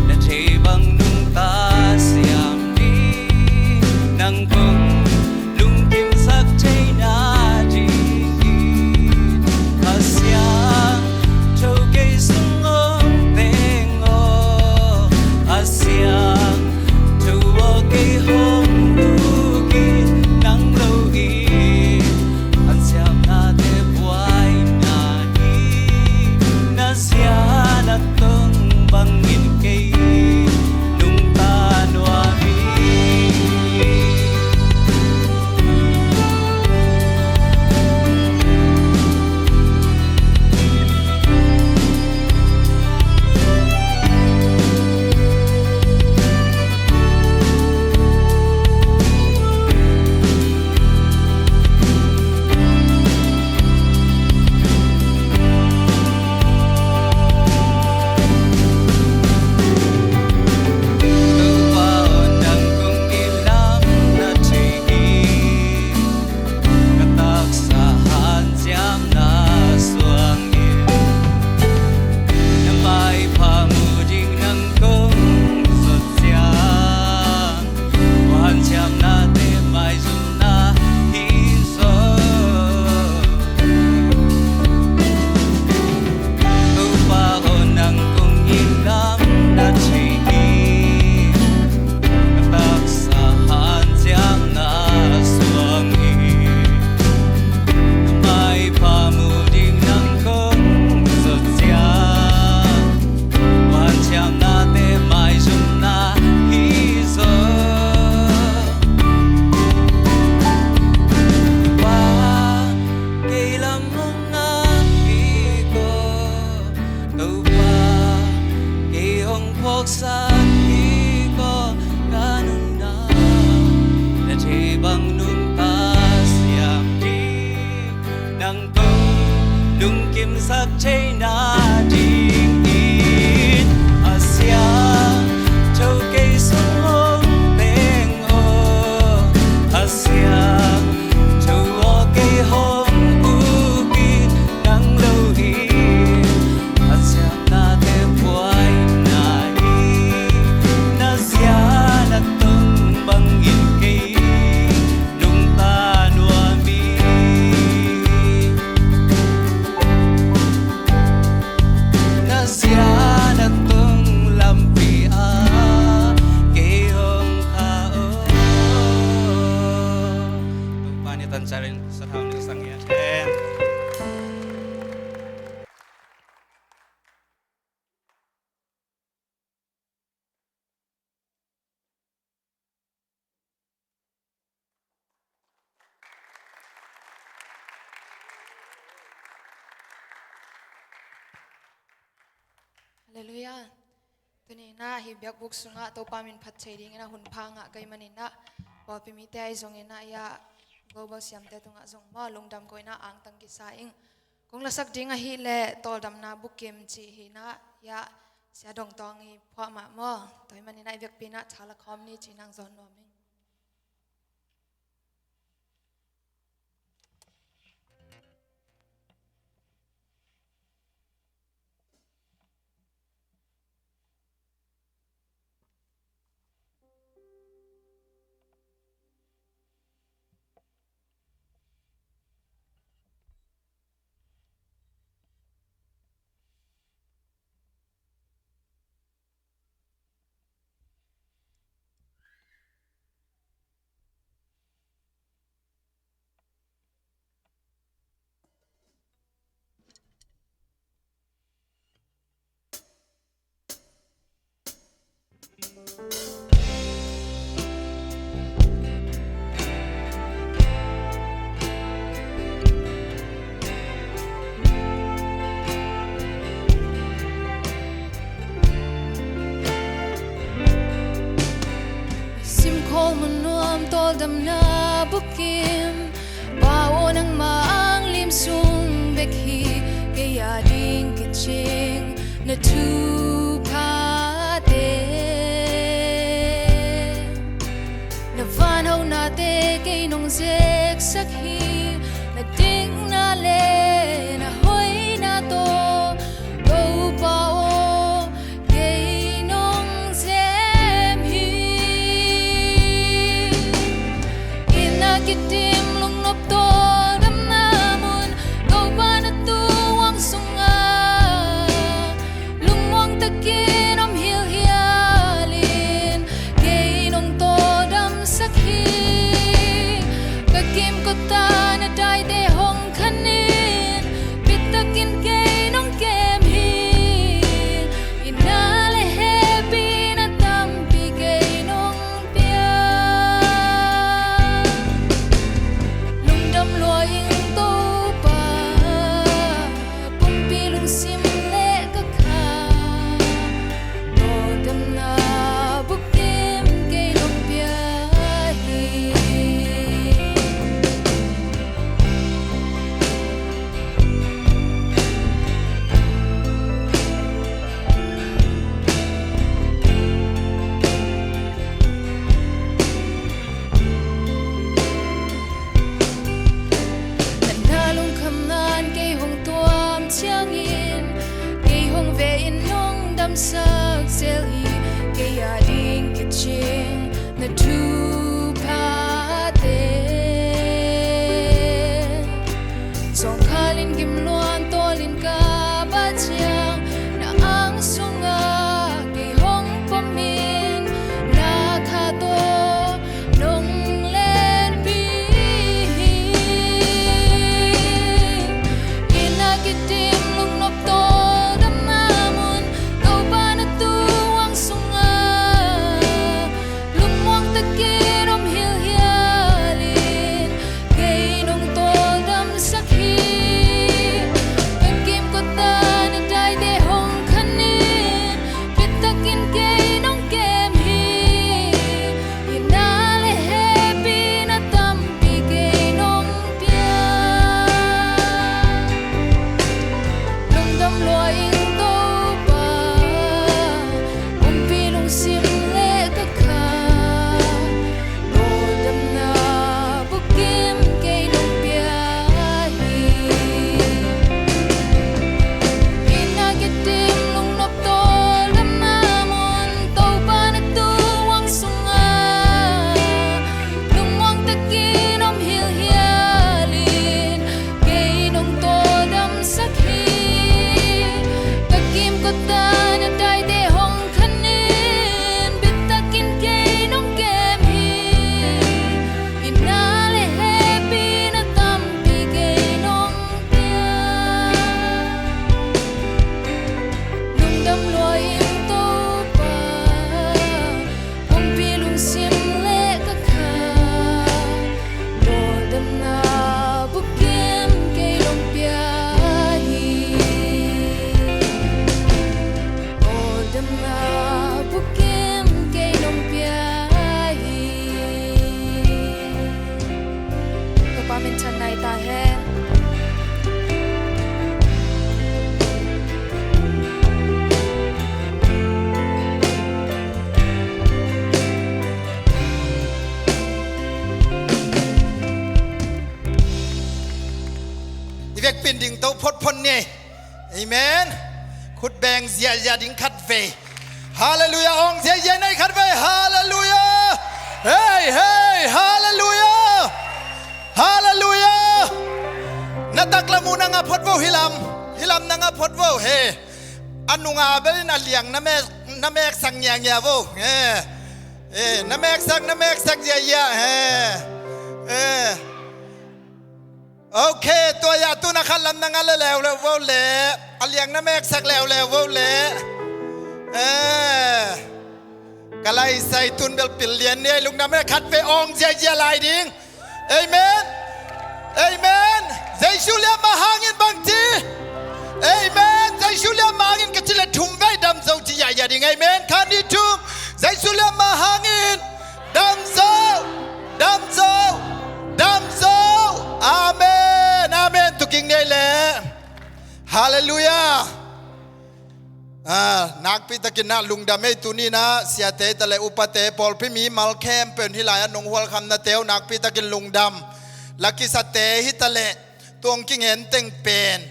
na thei bang nungta siam ding, nang kong lungkimsak theihna dingin. A siangtho kei sung hong teng aw, a siangtho aw kei hong uk in, nang lo in hanciamnate buaina hi. Na ziahna tong bangin kei nungta nuam hi. Ka taksa hanciamna suangin na maipha mu ding nang kong zot ciang, hanciamnate maizumna hi zaw. Topa aw, nang kong it lam na thei hi. Ka taksa hanciamna suangin na maipha mu ding nang kong zot ciang, hanciamnate maizumna hi zaw. Pa, kei lam hong ngak kik aw. Topa, kei hong phawksak kik aw. Ka nunna na thei bang nungta siam ding, nang kong lungkimsak theihna dingin. A siangtho kei sung hong teng aw, a siangtho aw kei hong uk in, nang lo in Halleluiah. Tuni-in ah hih biakbuk sungah Topa min phat thei dingin ah hun pha ngah ka hih manin ah, pawlpi mite ahi zongin ah, ia, global siamte tungah zong maw, lungdam ko-in ah angtang kisa ing. Kong lasak ding ahih leh Tawldamna Bukim cih hi-in ah, ia, Sia Dong Tawng i phuah mah maw. Tua hih manin ah i vekpi-in ah tha la khawm ni ci-in ah zawn nuam ing. Sim khol mun nuam Tawldamna Bukim. Pa aw, nangma ang lim sung bek hi kei a ding kicing na thuphate. Na vanhonate kei nong zeksak hi, na dikna le na hoihna tawh, Topa aw, kei nong zem hi. Inn a kidim lungnop tawldamna mun, Topa na tuuang sungah lungmuang takin om hilhial in, kei nong tawldamsak hi. Ka kimkot a na daite hong khan in, bit takin kei nong kem hi. Inn a le hehpihna tampi kei nong pia. Lungdam lua ing Topa, pumpi lungsim le ka kha, Tawldamna Bukim kei nong pia hi. Na lungkhamna'n kei hong tuam ciangin, kei hong veh in nong damsak zel hi. Kei a ding kicing na thuphate. Zawngkhal in gim luan tawl in ka pai ciang, na ang sungah kei hong pom in, na kha tawh nong lenpi hi. Inn a kidim lungnop tawldamna mun, Topa na tuuang sungah lungmuang takin om hilhial in, kei nong tawldamsak hi. Ka kimkot a na daite hong khan in, bit takin kei nong kem hi. Inn a le hehpihna tampi kei nong pia. Lungdam lua ing Topa, pumpi lungsim le ka kha, Tawldamna Bukim kei nong pia hi. Inn a kidim lungnop tawldamna mun, Topa na tuuang sungah lungmuang takin om hilhial in, kei nong tawldamsak hi. Ka kimkot a na daite hong khan in, bit takin kei nong kem hi. Inn a le hehpihna tampi kei nong pia. Lungdam lua ing Topa, pumpi lungsim le ka kha, Tawldamna Bukim kei nong pia hi. Amen. Khut beng ziahziah ding khat vei. Halleluiah. Awng ziahziah nei khat vei. Halleluiah. Hei, hei. Halleluiah. Halleluiah. Na taklam uh na nga phot vo hilam. Hilam na nga phot vo he. A nunga belin a liang na mek, na meksak ngiangia vo he. Eh, na meksak, na meksak ziahziah he. Eh. Ok, tua ya tu na khat lam na nga le leuleu vo le. A liang na meksak leuleu vo le. Eh. Ka lai sai tun bel pil lian ni ei lungdam e khat vei awng ziahziah lai ding. Amen. Amen. Jesu liam mah hangin bang ci. Amen. Jesu liam mah hangin ka ci le thum vei dam zo ci ziahziah ding. Amen. Khat nih thum. Jesu liam mah hangin dam zo. Dam zo. Dam zo. Amen. Amen. Tuking nei le. Halleluiah. Ah, nakpi takin na lungdam ei tuni na siate hi ta le upate pawlpi mimal khempeuh in hih lai-ah nong hualkhamnate uh nakpi takin lungdam. Lakisate hi ta le tuang kingen teng pen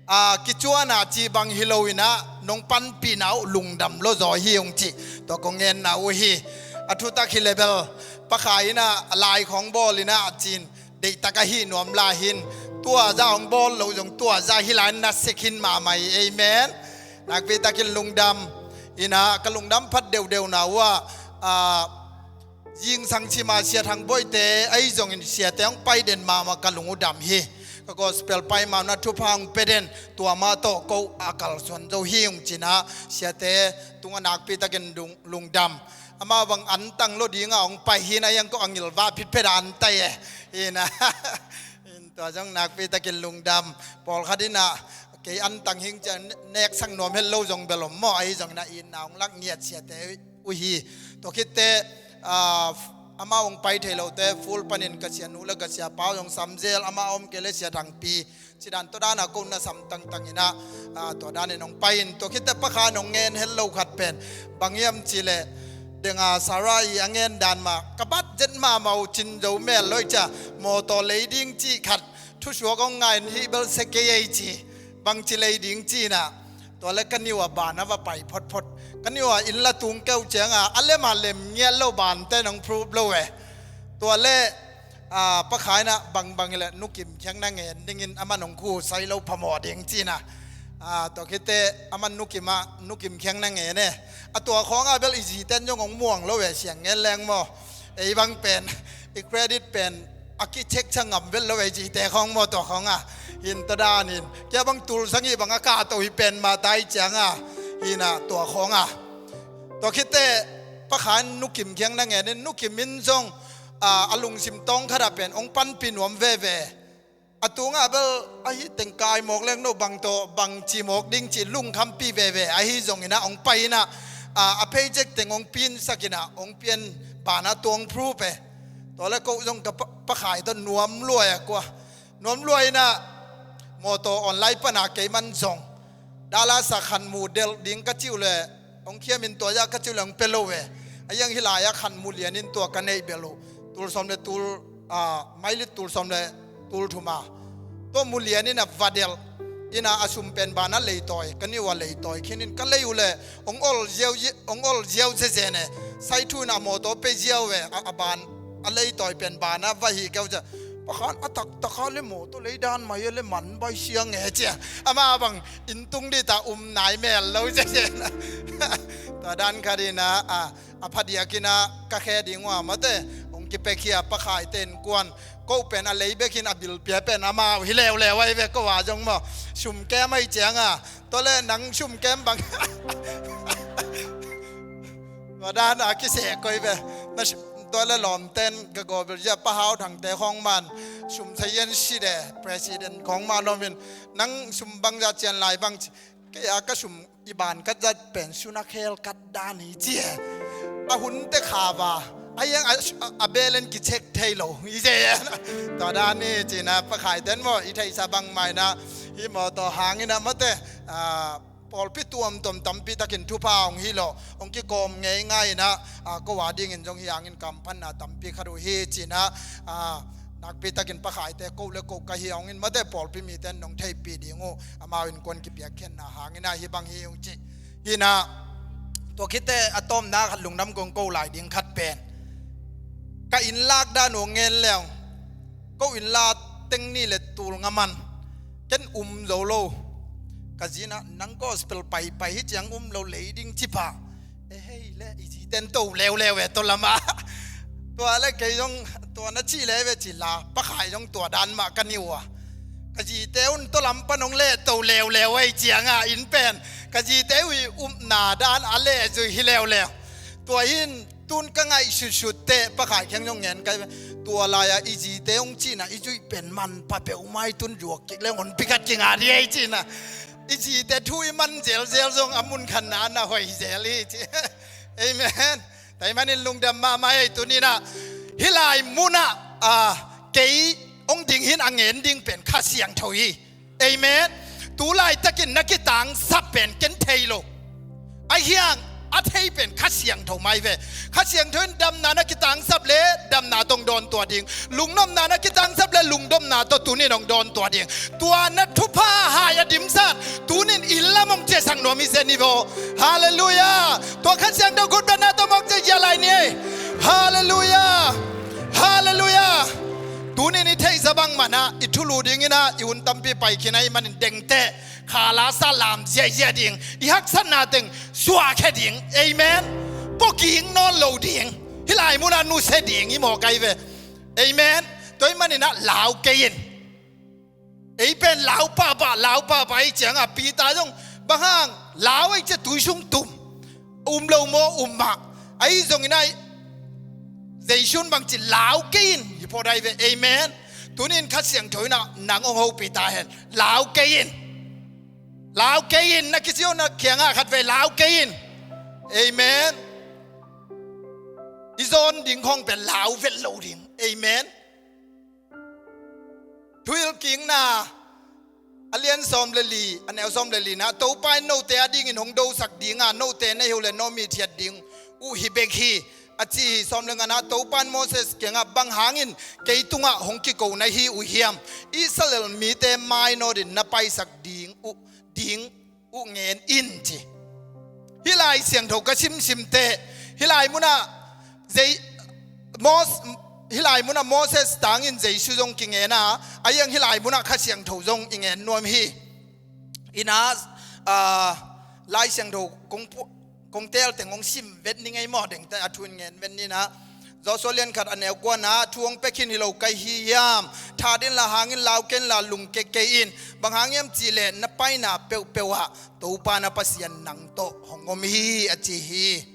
ah, kicuana cih bang hi lo in ah nong panpihna uh lungdam lo zaw hi ung cih tua kong ngenna uh hi. A thutak hi le bel pakha in ah lai khawng bawl in ah cin deihtak ahi nuam lai hin tua za hong bawl lo zong tua za hi lai na sek hin mahmah hi. Amen. Nakpi takin lungdam in ah ka lungdam phat deuhdeuhna uh ah, ah, zingsang cima Sia Thang Boite ahi zongin siate hong pai den mahmah ka lung uh dam hi. Ka gospel pai mahmah na thupha hong pia den tua mah tawh ko a kalsuan zo hi ung cin ah siate tungah nakpi takin lungdam. Amah bang antang lo dingah hong pai hi na iang ko a ngilvah phitphet a antai e. Hi na. Tua zong nakpi takin lungdam. Pawlkhat in ah kei antang hing ciang neksak nuam het lo zong bel om maw ahi zongin ah itna hong lak ngiat siate uh hi. Tua khitte ah, amau hong pai thei lote full panin ka sianu le ka siapa uh zong samzel amah a om kei le Sia Thangpi cidan tua dana ko na sam tangtang in ah, ah, tua danin hong pai in tua khitte pakha nong ngen het lo khat pen bang hiam cih leh denga Sarah i a ngen dan mah ka bat zet mahmah uh cin zo mel lo i cia mawtaw lei ding cih khat thusuak hong ngai in hih bel sia kei ei ci bangci lei ding ci in ah tua le ka niu a ban a va pai photphot ka niu a inn la tung keuh ciang a a lem a lem ngiat lo bante nong proof lo e. Tua le ah, pakha in ah bangbang hi le nukim khiang na ngen dingin aman hong khu sai lo phamawh ding ci in ah ah, tua khitte aman nukim ah nukim khiang na ngen e. A tua khawng ah bel i ziten zong hong muang lo e siang ngen leng maw. Ei bang pen i credit pen a kichek cha ngam vet lo ei cihte khawng maw tua khawng a hin tua danin kia bang tulsang hi bang a kahto hi pen mah tai ciang a hin a tua khawng a tua khitte pakha in nukim khiang na ngen in nukim in zong a lungsim tawng khat a pen hong panpih nuam veve. A tungah bel ahi teng kai mawk leng no bang tawh bang ci mawk ding cih lungkhampi veve ahi zongin ah hong pai in ah a phei zek teng hong pinsak in ah hong pian banah tuang phru pe. Tua le koh zong ka pakhai tawh nuam luai a kua nuam luai in ah mawtaw online panah kei man zong Dallas ah khan mu delh ding ka cih uh le hong khiam in tua zah ka cih uh le hong pia lo ve. A iang hi lai ah khan mu lian in tua ka neih belh uh tul sawm le tul mailit tul sawm le tul thum a tua mu lian in a va delh in a a sum pen banah leitawi ka niu a leitawi khin in ka lei uh le hong ol ziau hong ol ziau zezen e. Sai thu in a mawtaw pe ziau ve a ban a leitawi pen banah va hi keu cia pakhan a taktak a le mawtaw lei dan mai a le man bai siang e cia ama bang inn tung dita um nai mel lo zezen. Tua dan khat in a a phadiak in a ka khe ding uh a mate hong kipek hi a pakhaite in kuan koh pen a lei bek in a bilpia pen amau hi leuleu ahi ve koh a zong maw sum kem ahi ciang a tua le nang sum kem bang tua dan a kiseh koi ve. Tua le lawmten ka gawbil zia pahau thangte khawng man sum sayan si de president khawng man om in nang sum bang za cian lai bang ci kei a ka sum i ban ka zat pen suna khel kat dan hi ci e. A hun te kha va a iang a belen kichek thei lo hi ci e. Tua dan hi ci na pakhai ten maw i theisa bang mai na hi maw tawh hang in a mate pawlpi tuamtuam tampi takin thupha hong hi lo hong kikawm ngei ngai in a ko a dingin zong hi hangin kamphanna tampi khat uh hi ci na Nakpi takin Pa Khaite ko le ko ka hi a, hong in mate pawlpi mite in nong theihpih ding uh, amau innkuan kipiakkhiatna hangin ah hih bang hi ung ci. Hi in ah, tua khit teh a tawpna khat lungdam kong ko lai ding khat pen, ka inn lak dan uh ngen leng, ko inn la teng ni le tul nga man, ken um zo lo. Ka zi in ah, nang gospel paipai hi ciang um lo lei ding ci pah. E hei le, i zite in to leuleu e, tua lam ah. Tua le kei zong, tua na cih le ve ci la, Pa Khai zong tua dan mah ka hi uh a. Ka zite un tua lam pan hong lehto leuleu ahih ciang ah, inn pen ka zite uh i upna dan a lehzui hi leuleu. Tua hi in, tun ka ngaihsutsut teh Pa Khai kiang zong ngen ka hi ve. Tua lai-ah i zite hong cihna i zuih pen manpha peuhmah hi, tun zuak kik leng honpi khat kinga ding hi ci in ah, i zite thu i man zelzel zong a mun khat na na hoih zel hi ci. Amen. Tua ahih manin lungdam mahmah ei. Tuni in ah, hih lai mun ah, ah, kei hong ding hi in, a ngen ding pen Kha Siangtho hi. Amen. Tu laitakin na kitangsap pen ken thei lo. Ahi hang a thei pen Kha Siangtho mah hi ve. Kha Siangtho in damna na kitangsap le damna tawh hong dawn tua ding. Lungdamna na kitangsap le lungdamna tawh tuni in hong dawn tua ding. Tua na thupha hai a dimsak, tuni in inn lam hong ciahsak nuam hi zen hi vaw. Halleluiah. Tua Kha Siangtho khutbetna tawh mawk ciah lai ni ei. Halleluiah. Halleluiah. Tuni in i theihsa bang mah in ah, i thulu ding in ah, i hun tampi pai khin ahih manin dengteh, kha la sa lam ziahziah ding, i haksatna teng suahkhia ding. Amen. Puakik nawn lo ding. Hih lai mun ah nusia ding hi mawk ahi ve. Amen. Tua ahih manin ah lau kei in. Ei pen lau pahpah, lau pahpah ahih ciang ah, Peter zong, bang hang, lau ahih ciang tui sung tum. Um lo maw? Um mah. Ahi zongin ah, Jesu in bangci, lau kei in, hi phot ahi ve. Amen. Tuni in Kha Siangtho in ah nang hong hopih ta hen. Lau kei in. Lau kei in, na kici uh na kiangah khatvei lau kei in. Amen. I zawn ding khawng pen lau vet lo ding. Amen. Thuhilhkikna a lian sawm le li, a neu sawm le li-na, Topa in note adingin hong dosak ding a, note na hi uh leh na om hithiat ding uh hi bek hi, a ci hi. Sawm le nga-na, Topa in Moses kiangah, bang hangin kei tungah hong kiko na hi uh hiam? Israel mite mainawtin na paisak ding uh, ding uh ngen in, ci. Hih Lai Siangtho ka simsim teh, hih lai munah Zei-, Mos-, hih lai munah Moses tangin Jesu zong kingen a, a hiang hih lai munah Kha Siangtho zong i ngen nuam hi. Ina, ah, Lai Siangtho kong pu-, kong teel teng hong sim vet ni ngei maw, dengte a thu in ngen vet ni na. Joshua lian khat a neu kua-na, thu hong pia khin hi lo ka hi hiam? That inla, hang inla, lau kei inla, lungkia kei in. Bang hang hiam cihleh na paina peuhpeuh ah Topa na Pasian nang tawh hong om hi, a ci hi.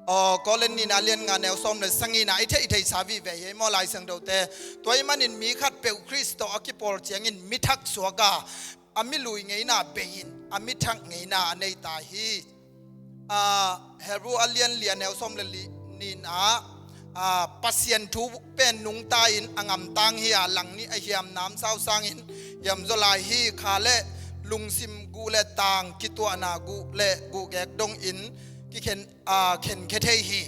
Aw, Korin nihna lian nga neu sawm le sagihna i theih, i theihsa vive hi ei maw, Lai Siangthote. Tua ahih manin mi khatpeuh Khrist tawh a kipawl ciangin mi thak suak a, a milui ngeina bei-in a mi thak ngeina a nei ta hi. Ah, Hebru a lian li a neu sawm le li nihna, ah, Pasian thu pen nungta-in a ngamtang hi a, langnih a hiam namsau sangin hiamzaw lai hi. Kha le lungsim, guh le tang, kituahna, guh le guhgek dongin kikhen, ah, khenkhia thei hi.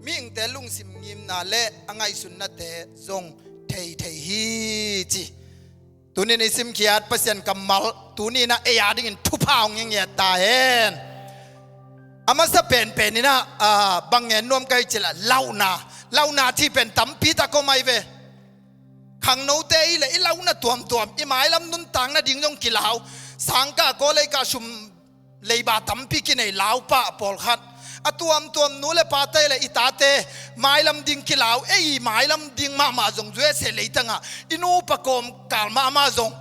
Mihingte lungsim ngimna le a ngaihsutnate zong thei thei hi, ci. Tunin i simkhiat Pasian kammal, tuni-in ah ei adingin thupha hong ngiat ta hen. A masa penpen in ah, ah, bang ngen nuam ka hih cihleh lauhna. Lauhna cih pen tampi tak om ahi ve. Khangnote i leh i lauhna tuamtuam, i mailam nuntak nading zong kilau. Sangkah, kawlei kah, sum leiba tampi kinei, lau pah pawlkhat. A tuamtuam nu le pate le i tate mailam ding kilau, ei mailam ding mahmah zong, U S A leitangah i nupa kawmkal mahmah zong,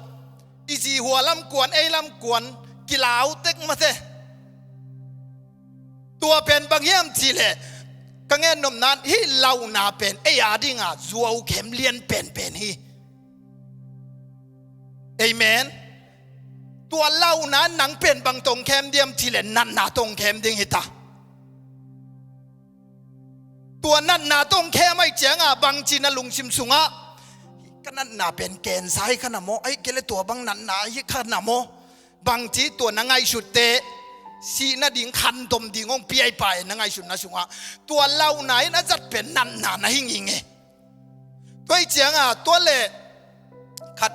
i zi hua lam kuan, ei lam kuan kilau tek mate. Tua pen bang hiam cihleh, ka ngen nopna-in hih lauhna pen ei adinga zuaukhem lian penpen hi. Amen. Tua lauhna-in nang pen bang tawh hong khem diam cihleh, natna tawh hong khem ding hi ta. Tua natna tawh hong khem ahih ciangah bangci na lungsim sungah, ka natna pen cancer hi kha na maw, ahih kei leh tua bang natna hi kha na maw, bangci tua na ngaihsutte sih nading khantom ding hong pia hi pah e, na ngaihsutna sungah. Tua lauhna in a zat pen natna na hi ngei ngei. Tua hi cianga tua le khat,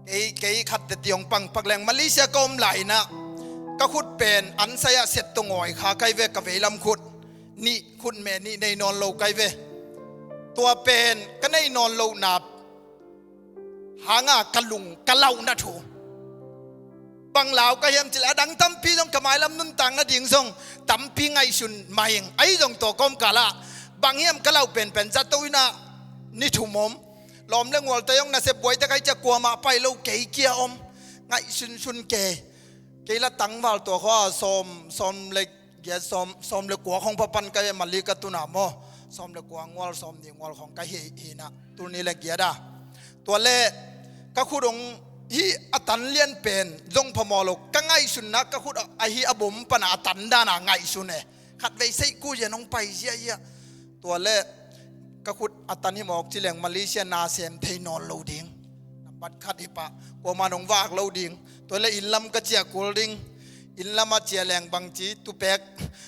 kei, kei khat teti hong pangpak leng Malaysia ka om lai inah ka khut pen ansai ah set tawh ngawi kha kai ve, ka veilam khut nih, khut meh nih nei nawn lo kai ve. Tua pen ka nei nawn lohna hanga ka lung ka lauhna thu. Bang lau ka hiam cileh a dang tampi zong ka mailam nuntak nading zong tampi ngaihsun mah ing. Ahi zong tua kawmkalah bang hiam ka lauh penpen zato inah ni thum om. Lawm le ngualte zong nasep buaite kai cia kuamah pai lo kei kia om. Ngaihsunsun ke. Kei la tangval tua khua sawm, sawm le giat sawm, sawm le kua khong papan ka hi Mali ka tuna maw. Sawm le kua ngual sawm ni ngual khong ka hi hinah tuni le giat a. Tua le ka khut hong hi a tan lian pen zong phamawh lo ka ngaihsunna ka khut ahi a bom pana a tan dana ngaihsun e. Khat vei seih ku zian hong pai ziahziah. Tua le ka khut a tan hi mawk ci leng Malaysia na sem thei nawn lo ding. Nambat khat hi pah kuaman hong vak lo ding. Tua le inn lam ka ciah kul ding. Inn lam a ciah leng bangci tupek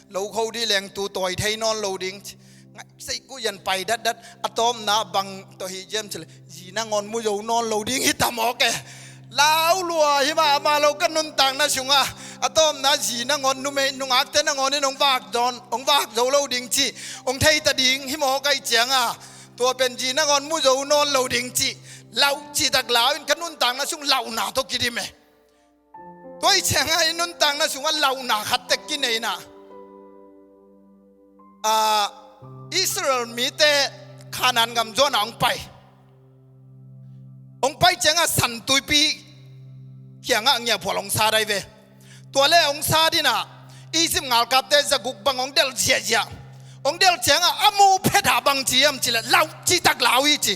lo kho dih leng tu tawi thei nawn lo ding. Ngaih seih ku yan pai datdat a tawpna bang tawh hi ciam ci le zi nangawn mu zo nawn lo ding hi ta mawk e. Lau lua hi mah amah lo ka nuntakna sungah a tawpna zi nangawn numei nungakte nangawn in hong vak zo lo ding ci hong thei ta ding hi mawk ahi cianga tua pen zi nangawn mu zo nawn lo ding ci lauh citak lau in ka nuntakna sung lauhna tawh kidim e. Tua hi cianga i nuntakna sungah lauhna khat tek kinei inah Israel mite Khanaan gam zuanah hong pai. Hong pai ciangah San Tuipi kiangah ngiaphual hong sa dai ve. Tua le hong sa dinah Egypt ngalkapte zaguk bang hong delh ziahziah. Hong delh ciangah a muh phetah bang ci hiam cileh lauh citak lau hi ci.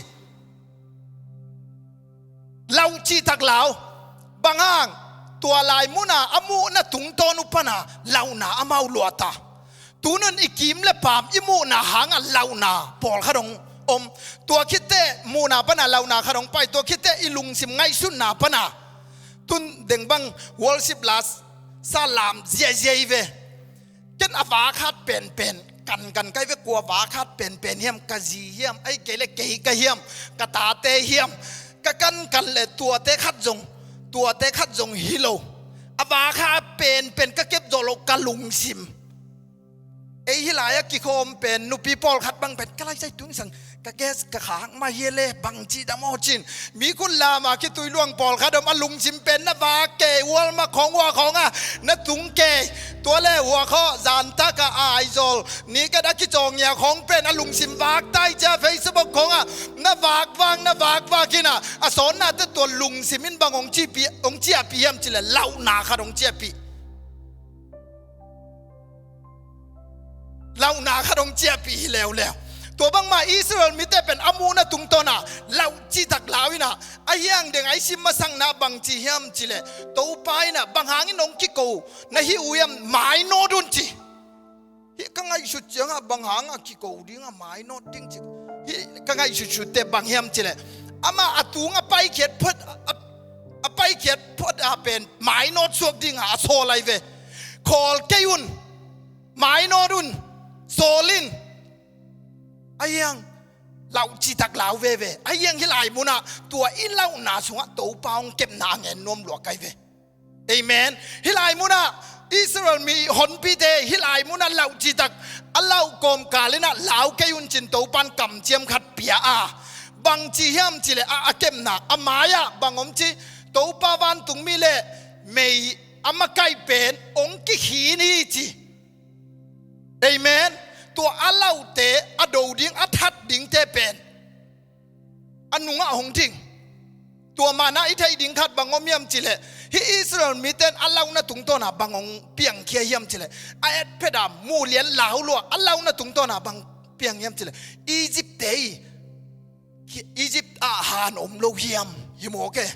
Lauh citak lau. Bang hang tua lai muna a muhna tungtawn uh pana lauhna amau luahta. Tunun i kim le paam i muhna hanga lauhna pawlkhat hong om. Tua khitte muhna pana lauhna khat hong pai. Tua khitte i lungsim ngaihsutna pana tun dengbang worship last sa lam ziahziah hi ve. Ken a vakhat penpen kankan kai ve kua vakhat penpen hiam ka zi hiam ahi kei le kei ka hiam ka tate hiam ka kankan le tuate khat zong tuate khat zong hi lo. A vakhat penpen ka kep zawh loh ka lungsim. Ei hi lai-ah kikhawm pen nupi pawlkhat bang pen ka laisai tungsang ka gas ka khak mah hi le bang ci dam aw cin. Mi khut lama khitui luang pawlkhat om a lungsim pen na vak kei ual mah khawng hua khawngah na tung kei. Tua le hua khawh zantaka Aizawl ni ka da kicawng ngia khawng pen a lungsim vak tai cia Facebook khawngah na vak vak na vak vak hinah a sawnnate tua lungsim in bang hong ciahpih hiam cileh lauhna khat hong ciahpih. Lauhna khat hong ciahpih hi leuleu. Tua bangmah Israel mite pen a muhna tungtawna lauh citak lau inah a hiang deng a i sim masakna bang ci hiam cileh Topa inah bang hangin hong kiko na hi uh hiam mainawt un ci. Hih ka ngaihsut ciangah bang hangah kiko dingah mainawt ding ci. Hih ka ngaihsutsutte bang hiam cileh amah a tung a paikhiat phot a, a paikhiat phot a pen mainawt suak dingah a sawl ahi ve. Khawl kei un. Mainawt un. Sawl in. A hiang lauh citak lau veve a hiang hi lai munah tua i lauhna sungah Topa hong kepna a ngen nuam luak ahi ve. Amen. Hi lai munah Israel mi honpite hi lai munah lauh citak a lauh kawmkal inah lau kei un cin Topan kamciam khat pia a bang ci hiam cileh a, a kepna a mai-ah bang om ci Topa vantungmi le mei a makaih pen hong kikhin hi ci. Amen. Tua a lauhte a do ding a that dingte pen a nungah hong ding. Tua mana i theih ding khat bang om hiam cileh hih Israel mite in a lauhna tungtawna bang hong piangkhia hiam cileh a etpheta muhlian laulua a lauhna tungtawna bang piang hiam cileh Egyptte i Egypt ah han om lo hiam hi mawk e.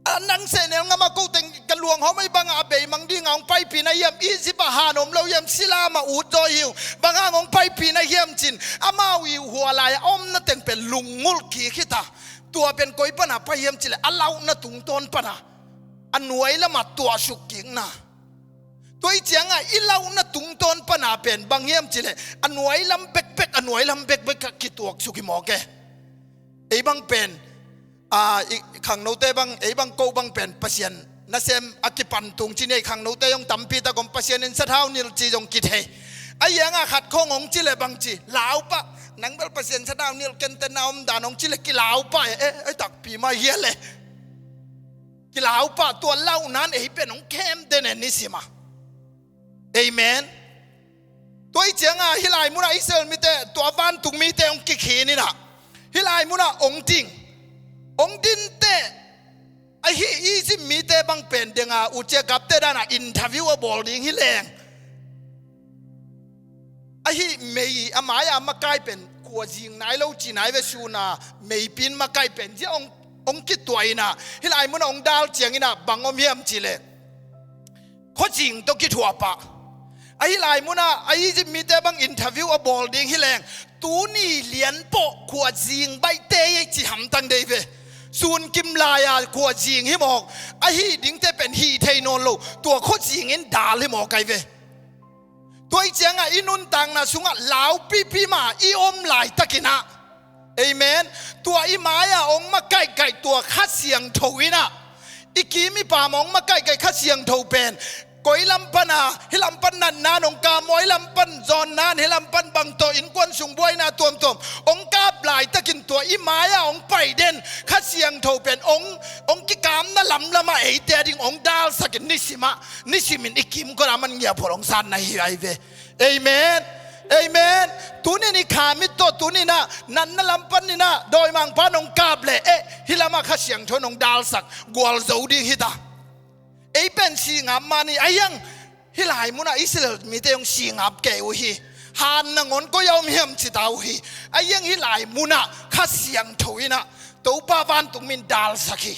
A nang sehnel ngam a ko teng ka luanghawm ahi bangah a beimang dingah hong paipih na hiam? Egypt ah han om lo hiam? Silam ah ut zaw hi uh. Bang hang hong paipih na hiam cin amau i hua lai a omna teng pen lungngulh kik hita. Tua pen koi pana pai hiam cileh a lauhna tungtawn pana a nuai lamah tuahsuk kikna. Tua ih ciangah i lauhna tungtawn pana pen bang hiam cileh, a nuailam bekbek, a nuailam bekbek ah kituaksuk hi mawk e. Ei bang pen, a, i khangnote bang, ei bang ko bang pen Pasian nasem a kipan tung ci ni. Ei khangnote zong tampi tak om, Pasian in sathau nilh ci zong kithei. A hiangah khat khong hong cileh bang ci, lau pah, nang bel Pasian sathau nilh kente na om dan hong cileh kilau pah e, e, ei takpi mah hialeh. Kilau pah, tua lauhna in ei pen hong khem den e nisim ah. Amen. Tua ih ciangah hih lai munah Israel mite, tua vantung mite hong kikhin inah, hih lai munah hong ding. Hong din teh, ahi Egypt mite bang pen dengah ucia kapte danah interview a bawl ding hi leng, ahi mei a mai-a makai pen khuazing nai lo ci nai ve, suna meipi in makai pen zia hong, hong kituah inah, hih lai munah hong dal ciang inah bang om hiam cileh, khuazing tawh kithuah pah. Ahi lai munah a Egypt mite bang interview a bawl ding hi leng, tuni lianpawh khuazing baihte ei ci hamtang dei ve. Sunkim lai-a khuazing hi mawk, ahi dingte pen hih thei nawn lo, tua khuazing in dal hi mawk ai ve. Tua ih ciangah i nuntakna sungah laupipi mah i om laitakinah, amen, tua i mai-ah hong makaihkaih tua Kha Siangtho inah, i kim i pam hong makaihkaih Kha Siangtho pen koi lam pana, hih lam pan natna in hong kap maw, hih lam pan zawnna in, hih lam pan bang tawh innkuan sung buaina tuamtuam hong kap laitakin tua i mai-ah hong pai den Kha Siangtho pen hong, hong kikamna lamlamah eite a ding hong dalsakin nisimah, nisimin i kimkotah a man ngiaphual hong satna hi ai ve. Amen. Amen. Tunin i khamit tawh tuninah natna lam paninah dawimangpa in hong kap leh, eh, hih lamah Kha Siangtho in hong dalsak gualzo ding hita. Ei pen singap mani a hiang, hih lai munah Israel mite hong singap kei uh hi. Han nangawn koi a om hiam cita uh hi. A hiang hih lai munah Kha Siangtho inah Topa vantung min dalsak hi.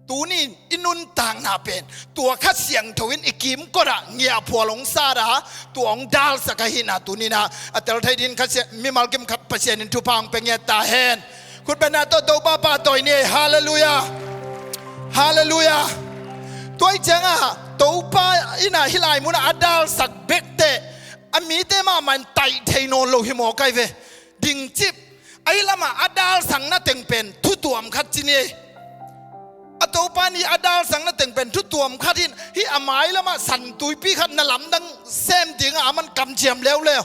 Tunin i nuntakna pen tua Kha Siangtho in i kimkotah ngiaphual hong sata, tua hong dalsak ahihna tuninah a telthei din Kha Siang, mimal kim khat Pasian in thupha hong pia ngiat ta hen. Khutbetna tawh Topa pahtawi ni. Halleluiah. Halleluiah. Tua ih ciangah Topa inah hih lai munah a dalsak bekteh a mite mahmah in taih thei nawn lo hi mawk ai ve. Dingcip, ahi lamah a dalsakna teng pen thutuam khat ci ni. A Topa nih a dalsakna teng pen thutuam khat in hih a mai lamah santuipi khat na lamdang sem dingah a man kamciam leuleu.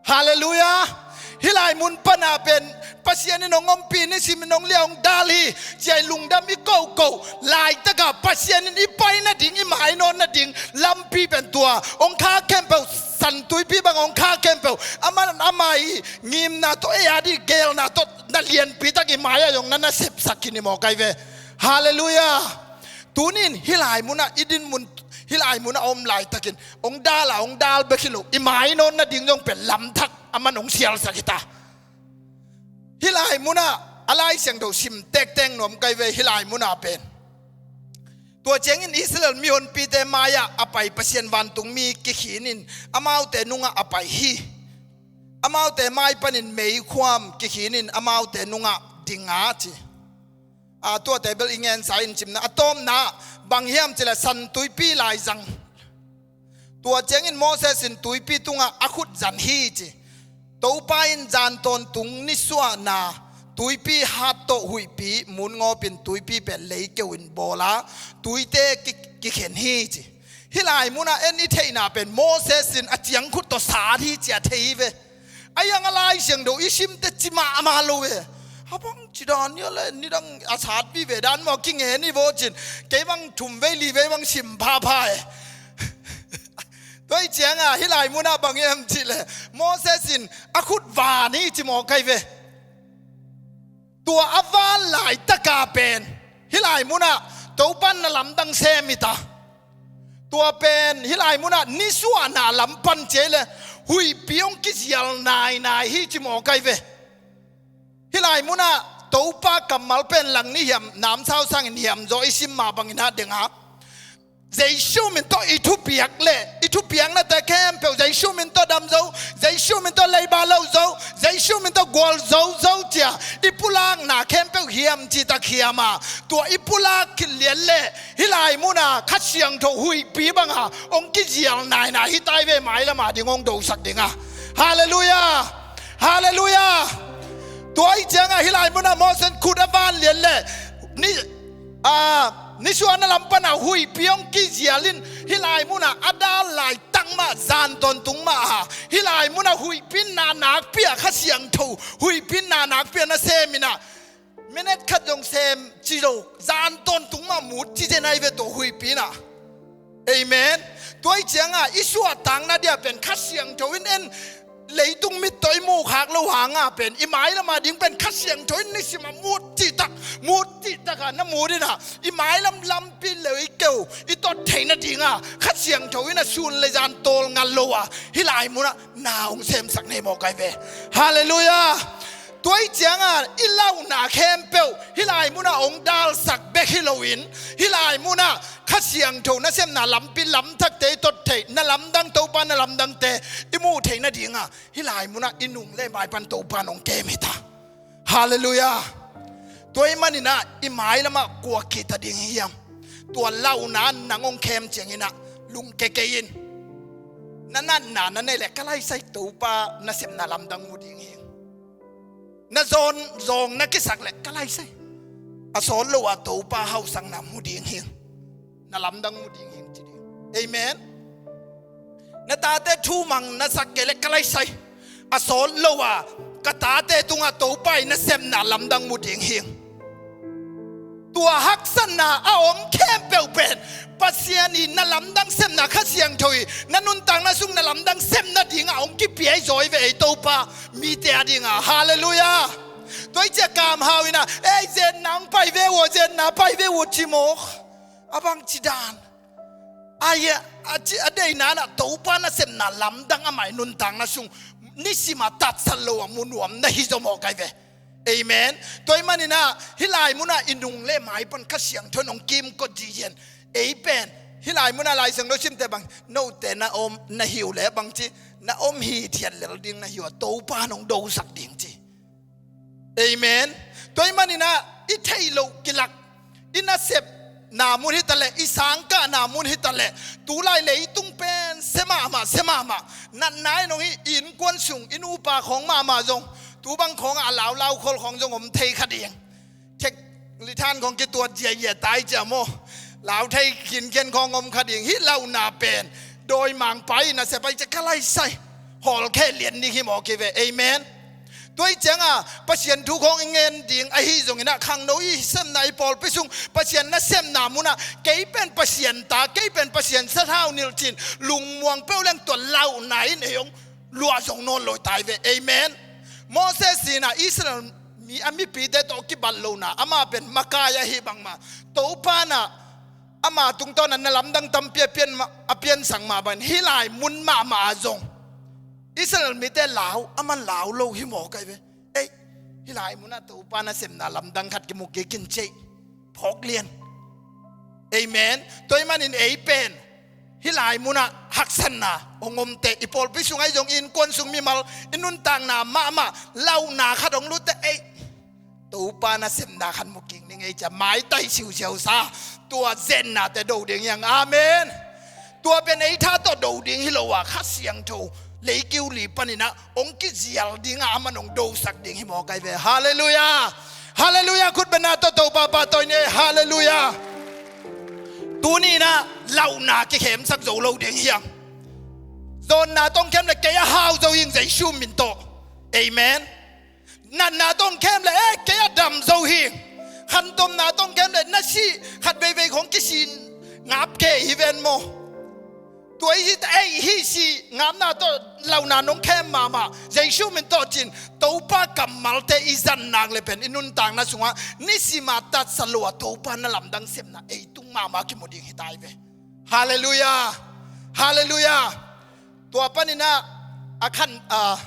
Halleluiah. Hih lai mun pana pen Pasian in hong ompih, nisimin hong lia, hong dal hi. Ciai lungdam i kohkoh laitakah Pasian in i pai nading, i mainawt nading lampi pen tua hong khak khempeuh, santuipi bang hong khak khempeuh, a man ama i ngimna tawh, ei a dih geelna tawh na lianpitak i mai-ah zong na nasepsak khin hi mawk ai ve. Halleluiah. Tunin hih lai munah i dinmun, hih lai munah a om laitakin hong dal a, hong dal bek hi lo, i mainawt nading zong pen lamthak a man hong sialsak hita. Hih lai munah a Lai Siangtho sim tektek nuam kai ve, hih lai munah pen. Tua ciangin Israel mihonpite mai-ah a pai Pasian vantungmi kikhinin amaute nungah a pai hi. Amaute mai panin meikhuam kikhinin amaute nungah dinga ci. A, tuate bel i ngensa in cimna a tawpna bang hiam cileh santuipi laizang. Tua ciangin Moses in tuipi tungah a khut zan hi ci. Topa in zan tawntung nisuahna tuipi hat tawh huihpi mun ngawpin tuipi pen leikeu in bawla tuite ki, kikhen hi ci. Hih lai munah en i theihna pen Moses in a ciangkhut tawh sat hi ci a thei hi ve. A hiang a Lai Siangtho i simte ci mahmah lo ve. A bang ci dan hia le, nidang a sat vive dan maw, kinge ni vaw cin. Kei bang thum vei li vei bang sim phapha e. Tua ih ciangah hih lai munah bang hiam cileh Moses in a khut van hi ci mawk ai ve. Tua a van laitaka pen hih lai munah Topa in na lamdang sem hita. Tua pen hih lai munah nisuahna lam pan ci ai le huihpi hong kizial nainai hi ci mawk ai ve. Hih lai munah Topa kammal pen lang ni hiam, namsau sangin hiam zaw i sim mah bangin ah dengah Jesu min tawh i thupiak le i thupiaknate khempeuh Jesu min tawh dam zo, Jesu min tawh leiba lo zo, Jesu min tawh gual zo zo cia i pulakna khempeuh hiam citak hiam a, tua i pulak khit lian le hih lai muna Kha Siangtho huihpi banga hong kizial naina hi tai ve, mailam a ding hong dosak dinga. Halleluiah. Halleluiah. Tua i cianga hih lai muna Moses khut a van lian le ni a, nisuahna lam pana huihpi hong kizial in hih lai muna a dal laitak mah zan tawntung mah a, hih lai muna huihpi in na nakpi a Kha Siangtho huihpi in na nakpi a na sem in a, minute khat zong sem ci lo, zan tawntung mah mut ci zen ai ve tua huihpi in a. Amen. Tua i cianga i suahtakna dia pen Kha Siangtho in en, leitung mit tawh i muhkhak lo hanga pen i mailam a ding pen Kha Siangtho in nisim a mut cihtak, mut cihtak a na mut in a, i mailam lampi lei keu i tot theihna dinga Kha Siangtho in a sun le zan tawlngal lo a hih lai muna na hong semsak nei mawk ai ve. Halleluiah. Tua i cianga i launa khempeuh hih lai muna hong dalsak bek hi loin hih lai muna Kha Siangtho nasepna lampi lamthakte i tot theih, na lamdang Topa na lamdangte i muh theihna dinga hih lai muna i nung le mai pan Topa nong kem hi ta. Halleluiah. Tua i manina i mailamah kua kita ding hiam? Tua launa nang hong khem ciangina lungke kei in. Na natna na nei le ka laisai Topa nasepna lamdang mu ding hi. Na zawn zawng na kisak le ka laisai a sawt lo a Topa hausakna mu ding hi. Na lamdang mu ding hi ci ding. Amen. Na tate thumang na sak kei le ka laisai a sawt lo a ka tate tungah Topa i nasepna lamdang mu ding hi. Tua haksatna a om khempeuh pen Pasian i na lamdang sepna Kha Siangtho i na nuntakna sung na lamdang sepna dinga hong kipia i zawi ve ei Topa mite a dinga. Halleluiah. Tua i cia kamhau ina ei zenna hong pai ve uh, zenna pai ve uh ci mawk. A bang ci dan ai a, a deina na Topa nasepna lamdang amah i nuntakna sung nisima tatsat lo a mu nuam na hi zaw mawk ai ve. Amen. Tua i manina hih lai muna i nung le mai pan Kha Siangtho in hong kimkot zizen ei pen hih lai muna Lai Siangtho simte bang note na om na hiu le bang ci na om hi thiat lel ding na hiu a Topa in hong dosak ding ci. Amen. Tua i manina i theih loh kilak i nasepna mun hi ta le i sangkahna mun hi ta le tulai leitung pen se mahmah se mahmah natna in hong hi i innkuan sung i nupa khawng mahmah zong tu bang khawngah a laulau khol khawng zong om thei kha ding. Thek lithan khawng kituat ziahziah tai cia maw? Lau thei khinkhian khawng om kha ding hih launa pen dawimangpa i nasep ai cia ka laisai hawlkheh lian ding hi mawk hi ve. Amen. Tua i cianga Pasian thu khawng i ngen ding ahi zongina khangno i sepna i pawlpi sung Pasian nasepna muna kei pen Pasian ta kei pen Pasian sathau nilh cin lungmuang peuh leng tua launa in ei hong luah zong nawn lo tai ve. Amen. Moses ina Israel mi a mipite tawh kibat lona ama pen makai ahi bangma Topa na ama tungtawna na lamdang tampi a pian ma, a piansak mah bangin hih lai mun mahmah a zong Israel mite lau ama lau lo hi mawk ai ve. Ei, hih lai munah Topa nasepna lamdang khat kimu kik in cei phawk lian. Amen. Tua i manin ei pen hih lai munah haksatna hong omte i pawlpi sung ahi zong innkuan sung mimal i nuntakna mahmah launa khat hong lutte ei Topa nasepna khat mu kik ning ei cia maitai siusiau sa tua zennate do ding hiang. Amen. Tua pen ei tha tawh do ding hi lo a Kha Siangtho leikiu li paninah hong kizial dingah a man hong dosak ding hi mawk ai ve. Halleluiah. Halleluiah. Khut bena tawh Topa pahtawi ni ei. Halleluiah. Tuninah launa kikhemsak zo lo ding hiang. Zawnna tawh hong khem le kei a hau zo hing Jesu min tawh. Amen. Natna tawh hong khem le eh kei a dam zo hing. Khantomna tawh hong khem le na sih khat veivei khong kisi ngap kei hi ven maw? Tua i hih ei hih si ngapna tawh launa nong khem mahmah Jesu min tawh cin Topa kammalte i zan nak le pen i nuntakna sungah nisima tatsa lo a Topa na lamdang sepna ei tung mahmah kimu ding hi tai ve. Halleluiah. Halleluiah. Tua paninah a khan a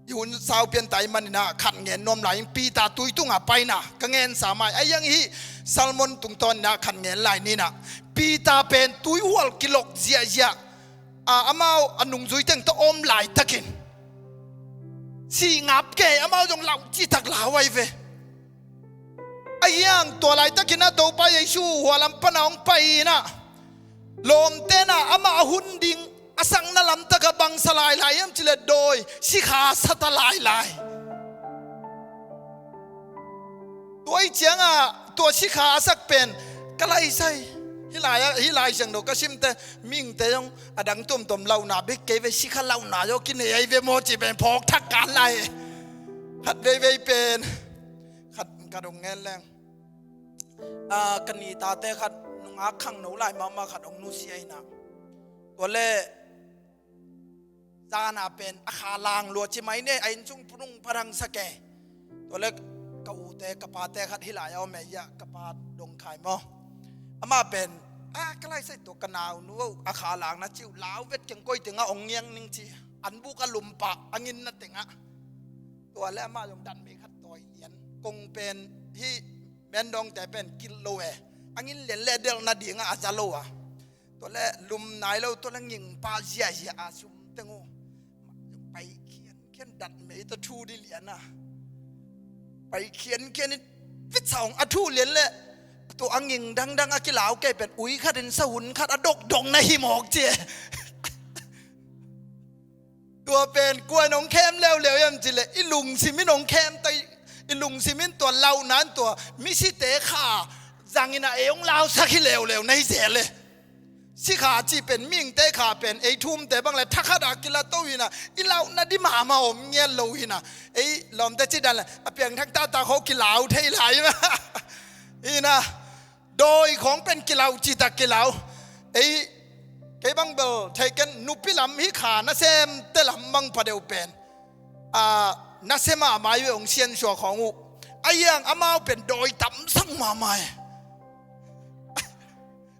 i hun sau pian tai maninah khat ngen nuam lai in Peter tui tungah paina ka ngensa mai a iang hih Salmon tungtawninah khat ngen lai ninah Peter pen tuihual kilok ziahziah a, amau a nungzui teng tawh om laitakin si ngap kei, amau zong lau citak lau ahi ve. Ahi hang tua laitakin a Topa Jesu hualam pana hong pai in a, lawmte in a amah a hun ding a sakna lamtak a bangsa lailai hiam cih leh dawi sikha a sa ta lailai. Tua ahih ciangin tua sikha a sak pen ka laisai. Hih lai, hih Lai Siangtho ka simte mihingte zong a dang tuamtuam launa bek kei ve, sikha launa zong kinei ahi ve maw cih pen phawk thak kan lai. Khat veivei pen khat ka dong ngen leng. A, ka ni tate khat nungak khangno lai mahmah khat hong nusia in a. Tua leh zan a pen a kha lang lua ci mai ne, a inn sung phunung pharang sa ke. Tua leh ka ute ka pate khat hih lai a om e, ia ka pa dong khai maw. Amah pen, a, ka laisai tua ka naunu a kha langna ci uh lau vet keng koi teng a hong ngiang ning ci. An buk a lum pah a nginna teng ah. Tua leh amah zong datmei khat tawi lian. Kong pen hih mendongte pen kilh lo e. A ngin lian leh delh nading a a za lo a. Tua leh lum nai lo, tua leh nging pah ziahziah a sum teng uh. Pai khiankhian datmei tawh thu di lian a. Pai khiankhian in pitsawng a thu lian leh tua a nging dangdang a kilau kei pen ui khat in sahun khat a dokdok na hi mawk ci e. Tua pen kua in hong khem leuleu hiam cih leh i lungsim in hong khem ta hi. I lungsim in tua lauhna in tua misite kha zang in a ei hong lausak hi leuleu na hi zel e. Sikha cih pen mihingte kha pen ei thumte bang leh thakhat a kilato hi in a, i lauhna di mahmah om ngiat lo hi in a. Ei lawmte cih dan leh a piangthak taktak khawng kilau thei lai mah hi in a. Dawi khawng pen kilau citak kilau. Ei, kei bang bel thei ken, nupi lam hih kha nasemte lam bang pha deuh pen, a, nasem a mai ve hong siansuah khawng uh. Ahi hang amau pen dawi tamsak mahmah e.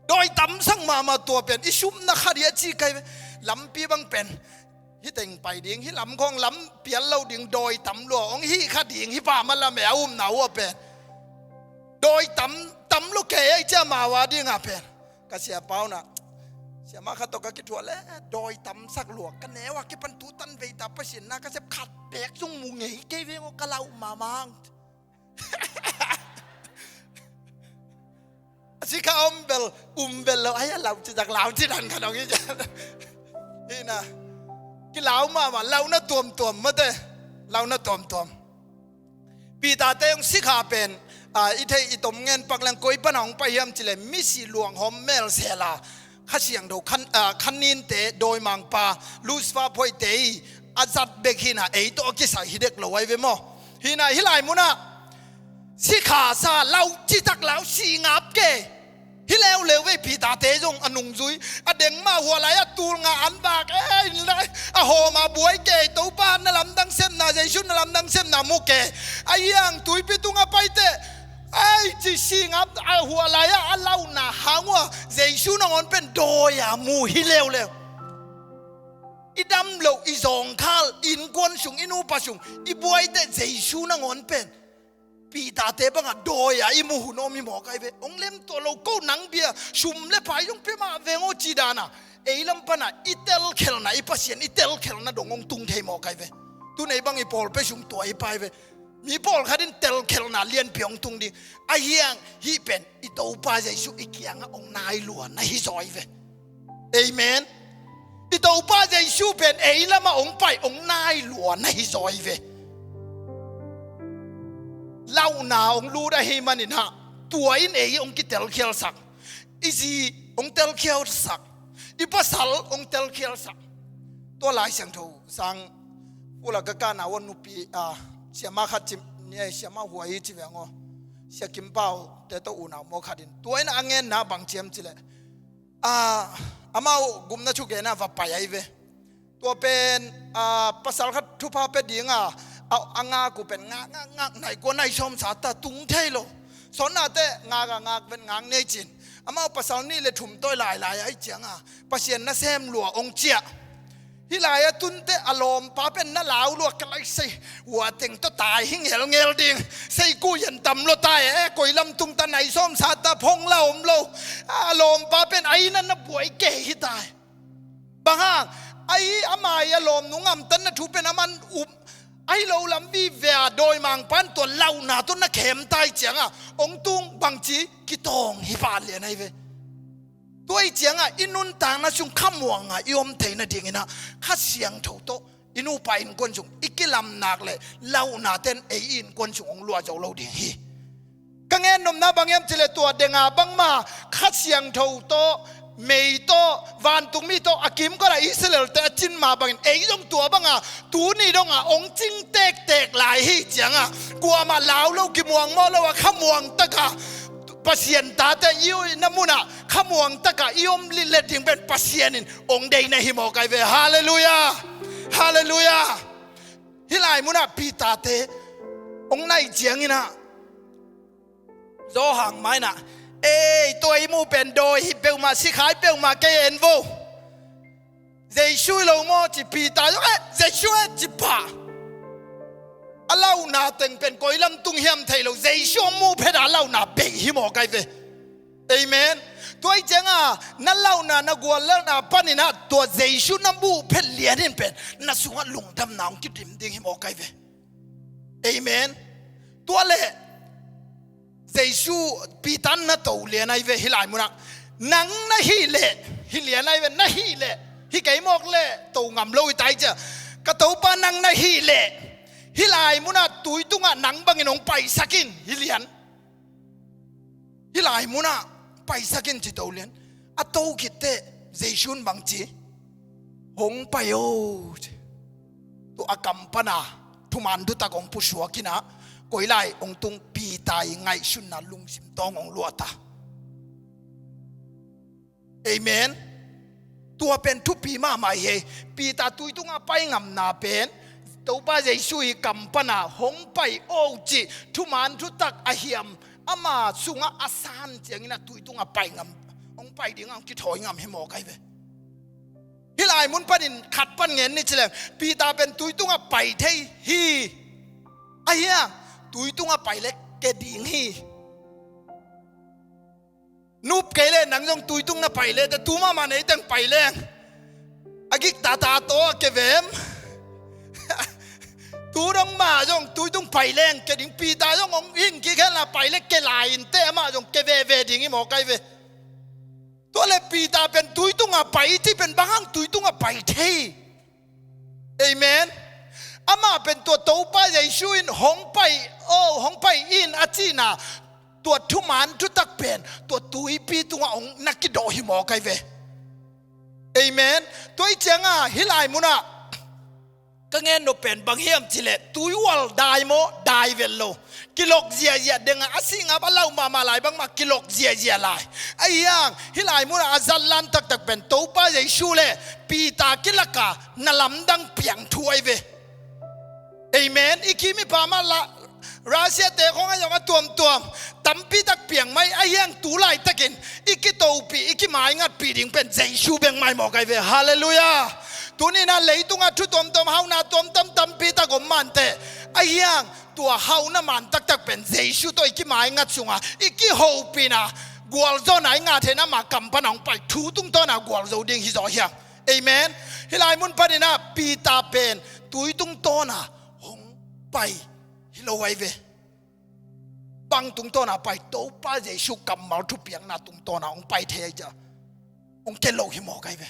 Dawi tamsak mahmah, tua pen i sumna kha ding a ci kai ve. Lampi bang pen hih teng pai ding, hih lam khawng lam pial lo ding, dawi tam lua hong hih kha ding, hih pa ma lam e a umna uh a pen. Dawi tam, tam lua kei ei ci a, amau a ding a pen. Ka siapa uh na, siamah khat tawh ka kithuah leh dawi tamsak lua, ka neu a kipan tu tan vei ta, Pasian na ka sep khat bek zong mu ngei kei veng aw, ka lauh mahmah. A sikha om bel, um bel lo, ai a lau citak lau citak ka dong hi cian. Hi in a, kilau mahmah, lauhna tuamtuam mate, lauhna tuamtuam. Peter te hong sikha pen, a, i theih i tom ngen pak leng koi pan a hong pai hiam cih leh misi luanghawm mel sel a, Kha Siangtho khan, a, khan ninte, dawimangpa Lucifer phoihte i a zat bek hi in a, ei tawh a kisai hi dek lo ahi ve maw. Hi in a, hih lai mun ah sikha sa, lau citak lau, si ngap kei. Hi leuleu ve. Peter te zong a nungzui a deng mah, hua lai a tul nga an vak e, a hawm a buai kei, Topa na lamdang sepna, Jesu na lamdang sepna mu kei. Ahi hang tuipi tung a pai teh, ai ci, si ngap a, hua lai a a lauhna hang ua Jesu nangawn pen dawi a mu hi leuleu. I dam loh, i zawngkhal, i innkuan sung, i nupa sung i buai teh Jesu nangawn pen Peter te bang a dawi a i mu hun om hi mawk ahi ve. Hong lem tuah lo, ko nang bia sum le pai zong pia mah veng aw ci dan a, ei lam pan a i telkhialhna, i Pasian i telkhialhna dong hong tung thei mawk ahi ve. Tun ei bang i pawlpi sung tua i pai ve. Mi pawlkhat in telkhialhna lianpi hong tung ding. Ahi hang hih pen i Topa Jesu i kiangah hong nai lua na hi zaw ahi ve. Amen. I Topa Jesu pen ei lamah hong pai, hong nai lua na hi zaw ahi ve. Lauhna hong lut ahih manin ah, tua in ei hong kitelkhialsak, i zi hong telkhialsak, i pasal hong telkhialsak. Tua Lai Siangtho sang pulak ka kahna uh a nupi, a, siamah khat ci, ni ei, siamah huai hi ci veng aw. Sia Kim Pau te tawh unau maw khat in, tua in a ngenna bang ci hiam cih leh, a, amau gupna thugenna va pai ahi ve. Tua pen, a, pasal khat thupha pia ding a, a, a ngak uh pen ngak, ngak, ngak, nai kua nai sawm sa ta, tung thei lo. Sawnna teh ngak a, ngak ven, ngak nei cin. Amau pasal nih le thum tawi lailai ahih ciang a, Pasian nasem lua hong ciah. Hih lai a tunte a lawmpa pen na lau lua ka lai sei. Ua teng tawh tai hi ngelngel ding. Sei ku yan tam lo tai e, koi lam tung ta nai sawm sa ta phong la om lo. A lawmpa pen ai na na buai ke hi tai. Bang hang, ai ama i a lawm nu ngamtanna thu pen a man um. Ai lo lam vivea dawimangpan tua lauhna tawh na khem tai cianga ong tung bangci kitawng hi pah lian ai ve. Tua i cianga i nuntakna sung khamuanga i om theihna dingina Kha Siangtho tawh i nupa innkuan sung i kilamnak le lauhna ten ei i innkuan sung ong luah zo lo ding hi. Ka gen nopna bang hiam cih leh tua denga bangma Kha Siangtho tawh, mei tawh, vantung mi tawh a kimkot a Israel te a cin mah bangin ei zong tua banga tuni donga ong cing tektek lai hi cianga kuamah lau lo kimuangmawh lo a khamuang taka Pasian tate i na munah khamuang taka i om lilet ding pen Pasian in ong deina hi mawk ai ve. Halleluiah. Halleluiah. Hih lai munah Peter te ong nai cianginah Johan mah inah, ei, tua i muh pen dawi hi peuhmah, sikhai peuhmah kei en vo. Jesu hi lo maw ci Peter zong, eh, Jesu eh ci pah. A lauhna teng pen koi lam tung hiam thei lo, Jesu a muh phet a lauhna bei hi mawk ai ve. Amen. Tua i cianga na lauhna na guallelhna paninah tua Jesu na muh phet lian in pen na sungah lungdamna hong kidim ding hi mawk ai ve. Amen. Tua leh Jesu Peter na to lian ai ve hih lai munah. Nang na hih leh, hih lian ai ve, na hih leh, hih kei mawk leh to ngam lo hi tai cia. Ka Topa nang na hih leh hih lai munah tui tungah nang bangin hong paisak in hih lian. Hih lai munah paisak in ci to lian. A to khit teh Jesu in bang ci? Hong pai o ci. Tua a kam pana thuman thutak hong pusuak inah koi lai hong tung? Peter i ngaihsutna lungsim tawng hong luahta. Amen. Tua pen thupi mahmah hi. Peter tui tungah pai ngamna pen Topa Jesu i kam pana hong pai o cih thuman thutak a hiam ama sungah a san ciangin a tui tungah pai ngam, hong pai dingah hong kithawi ngam hi mawk ai ve. Hih lai mun panin khat pan ngen ni ci leng Peter pen tui tungah pai thei hi. Ahi hang tui tungah pai le ke ding hi. Nup kei le nang zong tui tung na pai le, te tu mahmah nei teng pai leng a gik tata tawh a ke vem. Tu dong mah zong tui tung pai leng ke ding. Peter zong hong hing kikhelna pai le ke lai in te amah zong ke veve ding hi mawk ai ve. Tua le Peter pen tui tungah pai i cih pen bang hang tui tungah pai thei? Amen. Amah pen tua Topa Jesu in hong pai o, hong pai in a cihna tua thuman thutak pen tua tuipi tungah hong na kidawh hi mawk ai ve. Amen. Tua i cianga hih lai munah ka ngen nop pen bang hiam cih leh tui ual dai maw? Dai vel lo. Kilok ziahziah dengah a singap a lau mahmah lai bangmah kilok ziahziah lai. Ahi hang hih lai munah a zatlan taktak pen Topa Jesu le Peter kilaka na lamdang piang thu ai ve. Amen. I kim i pam ah la Russia te khong a zong a tuamtuam tampi tak piang mai. Ahi hang tu laitakin i kitopih i kimaingatpih ding pen Jesu bek mai mawk ai ve. Halleluiah. Tuni na leitungah thu tuamtuam hauna tuamtuam tampi tak om mante. Ahi hang tua hauna man taktak pen Jesu tawh i kimaingat sunga i kihopihna gualzawhna i ngah theihna mah kam pana hong pai thu tungtawna gualzo ding hi zaw hiam? Amen. Hih lai mun paninah Peter pen tui tungtawna hong pai hi lo ai ve. Bang tungtawna pai? Topa Jesu kammal thupiakna tungtawna hong pai thei ai cia. Hong ke lo hi mawk ai ve.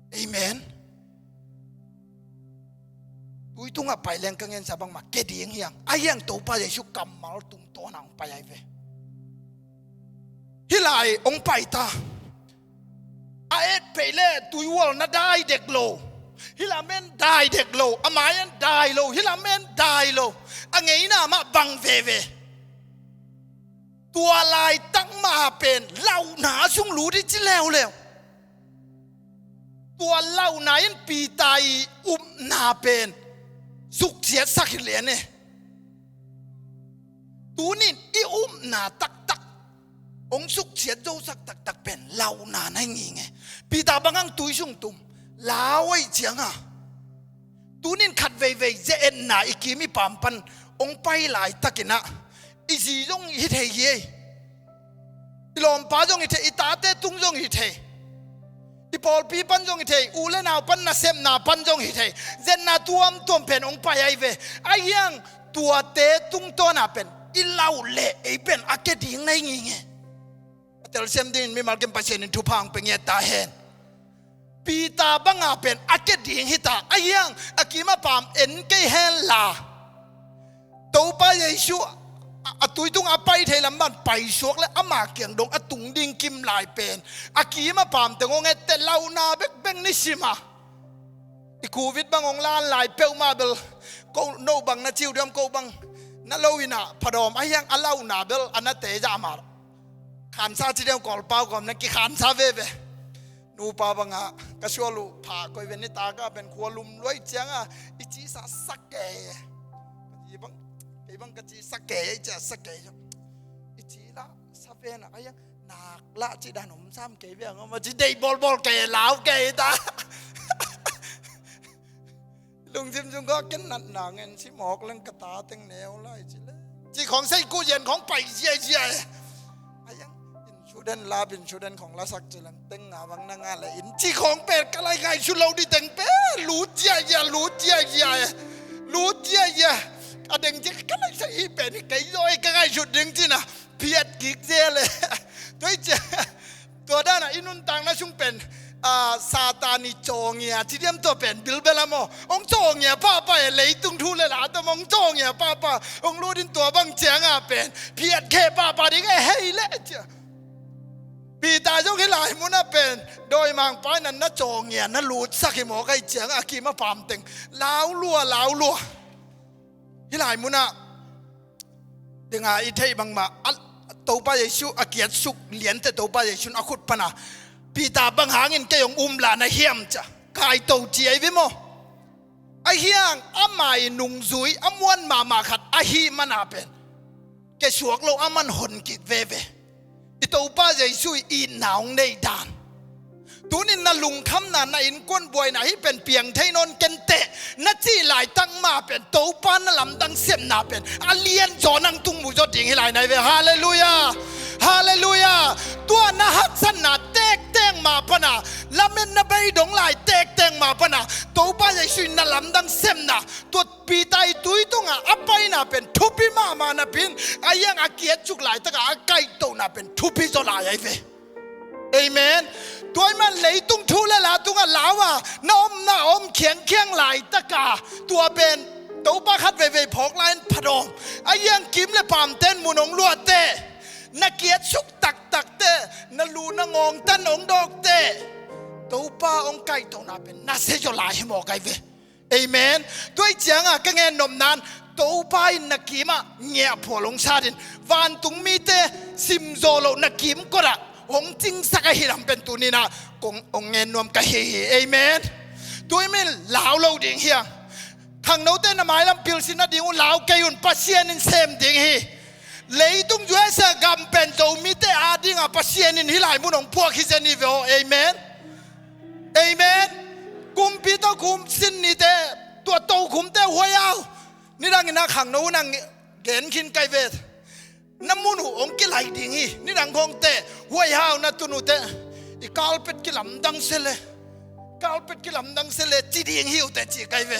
Amen. Tui tungah pai leng ka ngensa bangmah ke ding hiang. Ahi hang Topa Jesu kammal tungtawna hong pai ai ve. Hih lai hong pai ta. A et peih le tui ual na dai dek lo. Hih lam en dai dek lo. A mai en dai lo. Hih lam en dai lo. A ngeina mah bang veve. Tua laitak mah pen lauhna sung lut i ci leuleu. Tua lauhna in Peter i upna pen suksiatsak hi lian e. Tunin i upna taktak hong suksiat zosak taktak pen lauhna na hi nging e. Peter bang hang tui sung tum? Lau ahih cianga, tunin khat veivei ze-etna i kim i paam pan hong pai laitakin ah, i zi zong hi thei hi ei. I lawmpa zong hi thei, i tate tung zong hi thei, i pawlpi pan zong hi thei, u le nau pan, nasepna pan zong hi thei. Ze-etna tuamtuam pen hong pai ahi ve. Ahi hang tuate tungtawn ah pen i lau leh ei pen a kia ding na hi ngei nge. A telsiam dingin mimal kim Pasian in thupha hong pia ngiat ta hen. Peter banga pen a kia ding hi ta. Ahi hang a kim a paam en kei hen la, Topa Jesu a, a tui tung a pai thei lam pan paisuak le ama kiang dong a tung ding kim lai pen a kim a paam teng hong et teh, launa bekbek ni sim a. I covid bang hong lan lai peuhmah bel, ko no bang na ci uh diam, ko bang na lo in ah phadawm, ahi hang a launa bel a nate zah mah. Khansa ci diam, Kawlpau kawm na kikhansa veve. Nupa bangah ka sual uh pha koi ve, nitak ah pen khua lum luai cianga i ci sa sa kei. Ka ci bang, kei bang ka ci sa kei, i ci sa kei. I ci lah sa ve na, ahi hang nak lah ci dan om sam kei ve, ngom a ci dei bawlbawl kei, lau kei ta. Lungsim sung kawh ken natna ngen si mawk leng ka ta teng neu lai ci le. Ci khawng sei ku zian khawng pai ziaizia e. Ahi hang insurance, life insurance khawng lasak ci leng teng nga bang na nga le in ci khawng pen ka lai ngaihsut lo ding teng pen lut ziaizia, lut ziaizia e. Lut ziaizia. A deng ci ka lai sa hi pen hi kei zaw e, ka ngaihsut ding ci na. Phiat kik zel e. Tua hi cia, tua dana i nuntakna sung pen, a, Satan i cawngia ci diam, tua pen bilbel a maw. Hong cawngia pahpah e, leitung thu le la tawh hong cawngia pahpah. Hong lut in tua bang cianga pen phiat khe pahpah ding e hei le cia. Peter zong hih lai munah pen dawimangpa in na cawngia na lutsak hi mawk ahih cianga a kim a paam teng lau lua, lau lua. Hih lai munah dinga i theih bangmah a, Topa Jesu a kiatsuk liante Topa Jesu in a khut pana, Peter, bang hangin kei hong um lah na hiam cia, kaito ci ahi ve maw. Ahi hang ama i nungzui a muan mahmah khat ahih mana pen kia suak lo, a man hon kik veve. I Topa Jesu i itna hong nei dan. Tunin na lungkhamna, na innkuan buaina hih pen piang thei nawn kei inteh na cih laitak mah pen Topa na lamdang sepna pen a lianzaw nang tung mu zaw ding hi lai nai ve. Halleluiah. Halleluiah. Tua na haksatna tektek mah pana, lametna beidong lai tektek mah pana Topa Jesu in na lamdang sepna, tua Peter i tui tungah a paina pen thupi mahmah napi in, ahi hang a kiatsuk laitaka a kaihtohna pen thupi zaw lai ahi ve. Amen. Tua ahih man leitung thu le la tungah lau a na omna om khiangkhiang laitaka tua pen Topa khat veivei phawk lai-in phadawm, ahi hang kim le paamte in mun hong luah teh, na kiatsuk taktak teh, na lu na ngawngtan hong dawk teh, Topa hong kaihtohna pen nasia zaw lai hi mawk ahi ve. Amen. Tua ahih cianga ka gen nopna in Topa in na kimah ngiahphual hong sat in, vantung mite simzaw loh na kimkotah hong cingsak ahih lam pen tuni-in ah kong hong gen nuam ka hi hi. Amen. Tua ahih manin lau lo ding hi hang. Khangnote na mailam pilsin nading uh lau kei un, Pasian in sem ding hi. Leitung U S A gam pen Zomite adinga Pasian in hih lai mun hong phuak hi zen hi ve aw. Amen. Amen. Kumpi tokhom sin nite, tua tokhomte huai au. Nidangin ah khangno un ah gen khin kai ve. Na mun uh hong kilai ding hi. Nidang khawngte huai hau na tun uh teh, i carpet kilamdang se le, carpet kilamdang se le ci ding hi uh teh ci kai ve.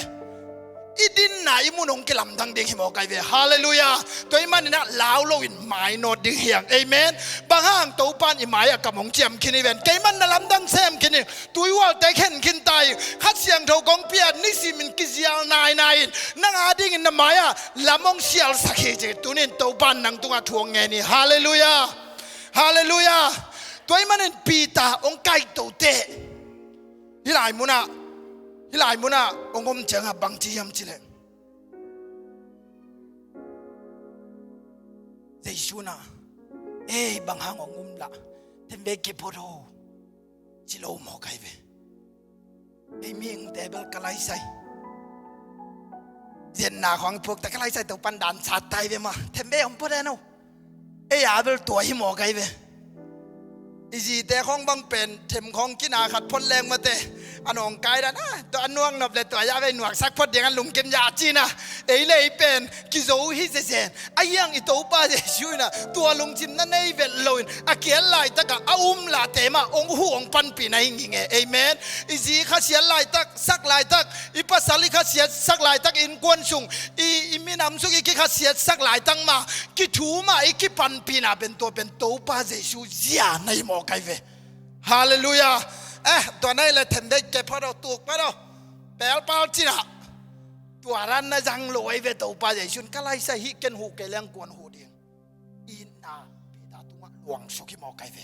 I dinna i mun hong kilamdang ding hi mawk ahi ve. Halleluiah. Tua ahih manin ah lau loin mainawt ding hi hang. Amen. Bang hang? Topa in i mai-ah kam hong ciam khin hi ven. Keiman na lamdang sem khin hi. Tuihualte khen khin ta hi. Kha Siangtho kong pia, nisimin kizial nainai in, nang adingin na mai-ah lam hong sialsak hi ci. Tunin Topa in nang tungah thu hong ngen hi. Halleluiah. Halleluiah. Tua ahih manin Peter hong kaihto teh, hih lai munah, hih lai munah hong om ciangah bang ci hiam cih leh, Jesu in ah, "Ei, bang hang hong um lah, themvei kiphut o," ci lo mawk ahi ve. Ei mihingte bel ka laisai, zianna khawng i phuak teh ka laisai, Topa in dan sat ta hi ve maw. Themvei hong phut hen o. Ei a bel tua hi mawk ahi ve. I zite khawng bang pen them khawng kina khat phot leng mate, a nawngkai dan a, tua a nuak nop le tua ya vei nuaksak phot ding a lungkim ya cina. Ei le ei pen kizo hi zezen. A hiang i Topa Jesu ina tua lungcimna nei vet loin a kial laitaka a um late mah hong hu hong panpih na hi ngei nge. Amen. I zi khasiat laitak, sak laitak, i pasal i khasiat sak laitak, innkuan sung, i, i minam sung i kikhasiat sak laitak mah, kithu mah i kipanpihna pen tua pen Topa Jesu zia na hi mawk ai ve. Halleluiah. Eh, tua na hi le them dei ke pha daw, tuk pha daw, pelpal cina. Tua dan na zang lo ai ve Topa Jesu in. Ka laisa hi ken hu kei leng kuan hu ding. Itna Peter tungah luangsuk hi mawk ai ve.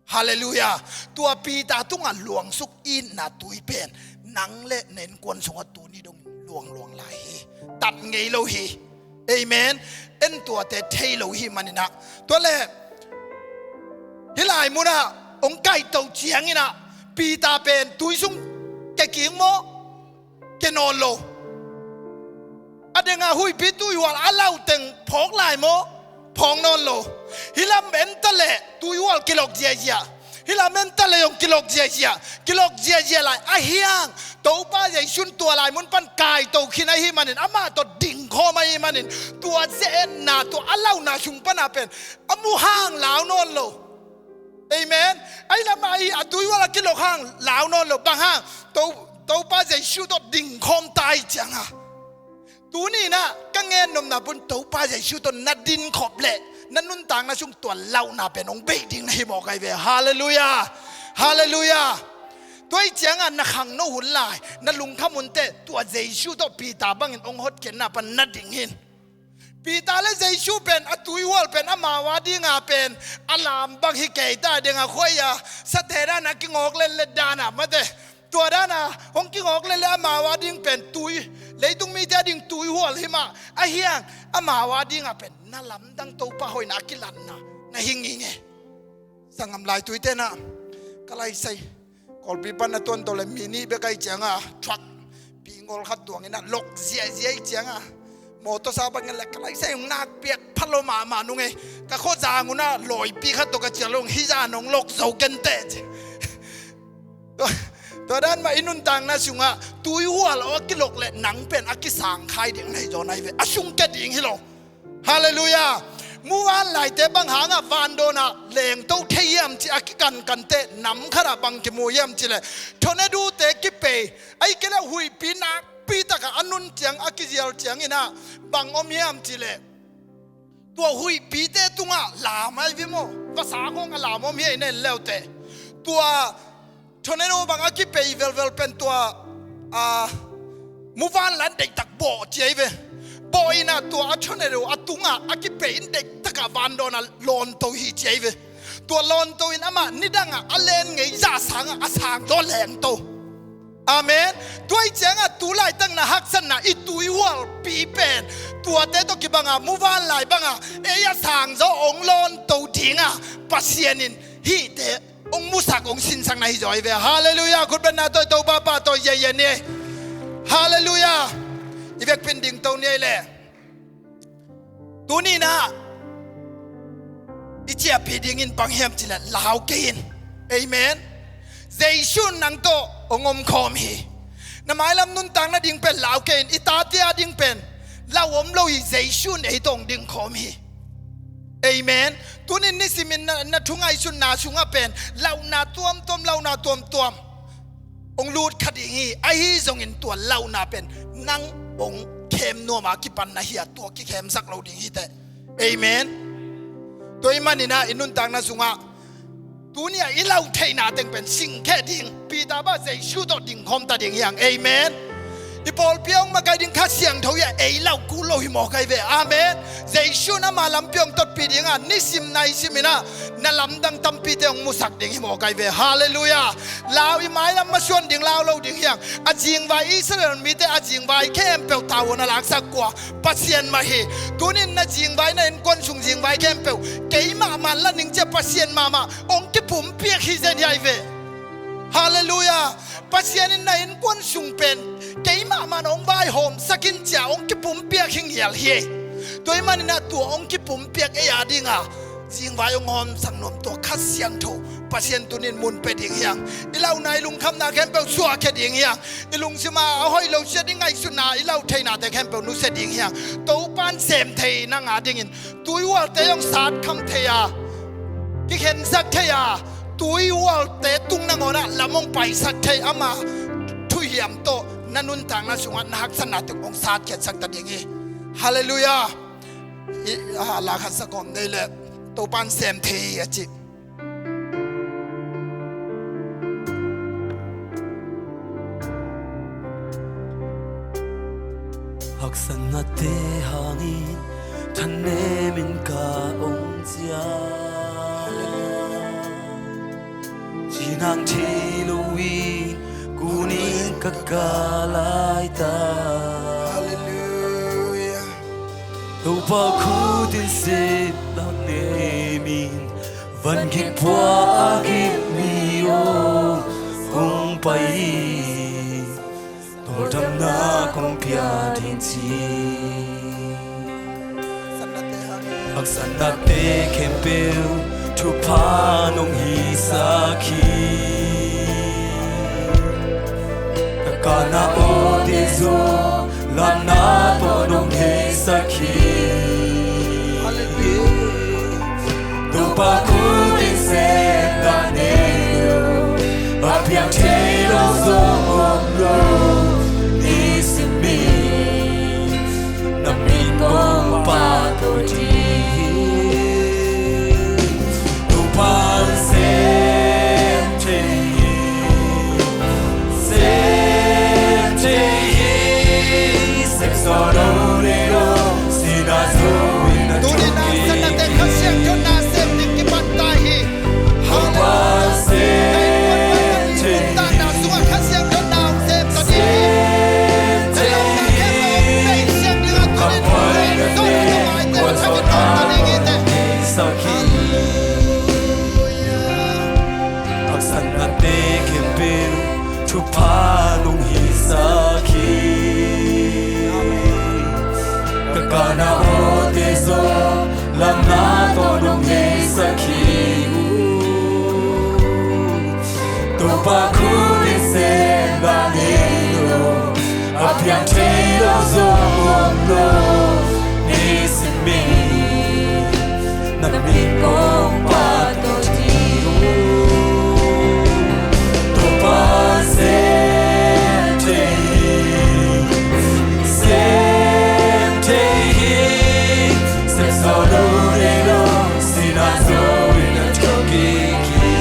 Halleluiah. Tua Peter tungah luangsuk itna tui pen nang le na innkuan sungah tuni dongin luangluang lai hi. Tat ngei lo hi. Amen. En tuate thei lo hi maninah. Tua le hih lai munah hong kaito cianginah Peter pen tui sung ke kik maw? Ke nawn lo. A denga huihpi tuihual a lauteng phawk lai maw? Phawk nawn lo. Hih lam en ta leh tuihual kilok ziazia. Hih lam en ta leh zong kilok ziazia. Kilok ziazia lai. A hiang Topa Jesu in tua lai mun pan kaito khin ahi manin, amah tawh dingkhawm ahi manin, tua zia etna, tua a launa sung pana pen a mu hang lau nawn lo. Amen. Ahi lamah ahi a tuihual a kilok hang lau nawn lo. Bang hang? To, Topa Jesu tawh dingkhawm ta ahi cianga. Tuninah ka ngen nopna bun Topa Jesu tawh na dinkhop leh na nuntakna sung tua launa pen hong bei ding na hi mawk ai ve. Halleluiah. Halleluiah. Tua ahi cianga na khangno hun lai, na lungkham hun teh tua Jesu tawh Peter bangin hong hotkhiatna pan na ding hin. Peter le Jesu pen a tuihual pen amau a dinga pen a lam bang hi kei ta dinga khuai a sate dana kingawk letlet dana mate. Tua dana hong kingawk letlet amau a ding pen tui, leitung mite a ding tuihual hi mah a hiang amau a dinga pen na lamdang Topa hoihna a kilanna na hi ngei nge. Sanggam lai tuite na ka laisai Kawlpi pan na tuan to le mi nih bek ahi cianga truck pingol khat tuangin a lok ziahziah ahi cianga mawtawsa bangin le ka laisai hong nak piak phalo mahmah nung ei. Ka khuazang unah lawipi khat tawh ka cial hong hizan hong lok zo kenteh ci. Tua, tua dan mah i nuntakna sungah tuihual aw a kilok le nang pen a kisang khai ding na hi zaw na hi ve. A sung ke ding hi lo. Halleluiah. Muvanlaite bang hangah vandawnah lengto thei hiam ci a kikankante nam khatah bang kimu hiam ci le thonedute kipei ahi kei le huihpi nakpi takah a nun ciang a kizial cianginah bang om hiam ci le tua huihpite tungah lam ahi vi maw? Vasa khawng a lam om hi ahi nen leute. Tua thonedute bang a kipei velvel pen tua a muvanlan deihtak bawh ci ahi ve. Bawh inah tua a thonedute a tungah a kipei in deihtakah vandawnah lawnto hi ci ahi ve. Tua lawnto in amah nidangah a len ngei zah sangah a sang zaw lengto. Amen. Tua ahi ciangah tu laitak na haksatna i tuihualpi pen tuate tawh kibanga muvanlai banga ei a sang zaw hong lawnto dinga Pasian in hihte hong musak hong sinsak na hi zaw hi ve. Halleluiah. Khutbetna tawh i Topa pahtawi ziahziah ni. Halleluiah. I vekpin dingto ni ei le. Tuninah i ciahpih dingin bang hiam cileh lau kei in. Amen. Jesu in nang tawh hong omkhawm hi. Na mailam nuntak nading pen lau kei in. I tate ading pen lau om lo hi. Jesu in ei tawh hong dingkhawm hi. Amen. Tunin nisimin na, na thungaihsutna sungah pen lauhna tuamtuam, lauhna tuamtuam hong lut kha ding hi. Ahi zongin tua lauhna pen nang hong khem nuama kipan na hi a, tua kikhemsak lo ding hi teh. Amen. Tua ahih maninah i nuntakna sungah tuni-ah i lauh theihna teng pen singkheh ding, Peter bah Jesu tawh dingkhawm ta ding hi hang. Amen. I pawlpi a hong makaih ding Kha Siangtho hi a, ei lauh kul lo hi mawk ahi ve. Amen. Jesu in ama lampi hong totpih dinga nisim naisiminah na lamdang tampite hong musak ding hi mawk ahi ve. Halleluiah. Lau, i mailam masuan ding lau lo ding hi hang. A zingvai Israel mite a zingvai khempeuh tavuan a laksak kua? Pasian mah hi. Tunin na zingvai, na innkuan sung zingvai khempeuh keimah man la ning cia Pasian mahmah hong kipumpiak hi zen hi ahi ve. Halleluiah. Pasian in na innkuan sung pen keimah man hong vaihawmsak in cia hong kipumpiak hi ngial hi. Tua ahih maninah tua hong kipumpiak ei adinga zingvai hong hawmsak nuam tua Kha Siangtho Pasian tunin mun pia ding hi hang. I launa i lungkhamna khempeuh suahkhia ding hi hang. I lungsim a a hoih lo siat i ngaihsutna i lau theihnate khempeuh nusia ding hi hang. Topa'n sem thei nang a dingin tui ualte hong satkham thei a, kikhensak thei a, tui ualte tung nangawn ah lam hong paisak thei ama thuhiam tawh na nuntakna sungah na haksatna tung hong satkhiatsak ta ding hi. Halleluiah. I, a, la khat sa kawm nei leh Topa'n sem thei a ci. Haksatnate hangin thanemin ka om ciang, cinang thei loin kunin ka ka lai ta. Halleluiah. Topa khut in sem thanemin van gik pua a gik mi aw hong pai hi. Tawldamna kong pia ding ci. Haksatnate khempeuh thupha nong hisak hi. Ka kana awte zong lamna tawh nong heisak hi. Halleluiah. Topa khut in sem thanem lo, a piang thei lo zong om lo, nisim in na min kong pahtawi ding. Topa'n sem thei hi, sem thei hi, sem sawh lo nei lo, sihna zo in a thuk kik hi. Tuni-in a haksatnate Kha Siangtho in na sem ding kipan ta hi. Topa'n sem thei hi. Sem thei hi. Haksatnate khempeuh thupha nong hisak hi. Ka kana awte zong lamna tawh nong heisak hi. Topa khut in sem thanem lo, a piang thei lo zong om lo, nisim in na min kong pahtawi ding. Topa'n sem thei hi, sem thei hi, sem sawh lo nei lo, sihna zo in a thuk kik hi.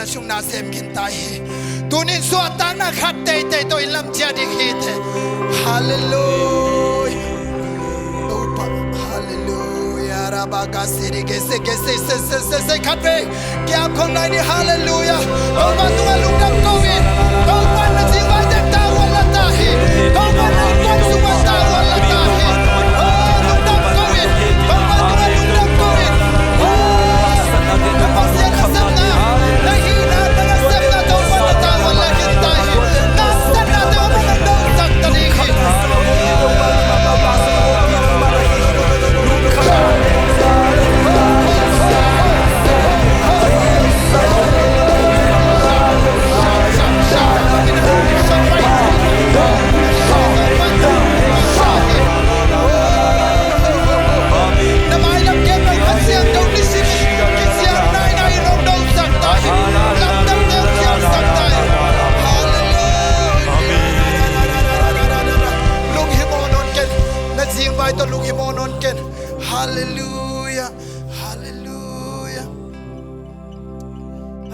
sungna sem khin ta hi. Tunin suahtakna khat teitei tawh in lam ciah ding hi te. Halleluia. Topa, halleluia. Rabaka siri kese kese se se se se khat vei. Kiap khong nai ni, halleluia. Topa tungah lungdam ko in. Topa na cingvai dek ta uan la ta hi. Topa na kuan sungah ta uan la ta hi. Oh, lungdam ko in. Topa tungah lungdam ko in. Oh, na Pasian na sepna, na hihna, na nasepna Topa na ta uan la khin ta hi. Na sepna Topa na dosak ta ding hi. Na mailam kem bang Kha Siangtho nisim kiciang nainai in hong dosak ta hi. Lamdang teng ciangsak ta hi. Halleluia. Lunghimawh nawn ken. Na cingvai tawh lunghimawh nawn ken. Halleluia. Halleluia.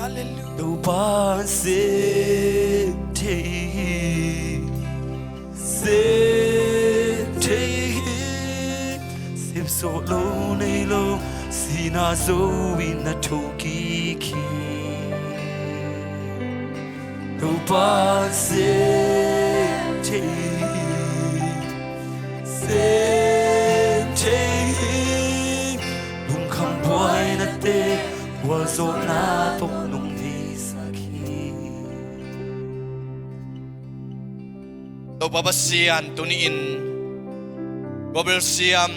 Halleluia. Topa sem thei hi. Sem thei hi. Sem sawh lo nei lo, sihna zo in na thokik hi. Topa sem thei hi. Sem thei hi. Lungkham buainate, gualzawhna tawh nong neisak hi. Topa Pasian, tuni-in Gobel Siam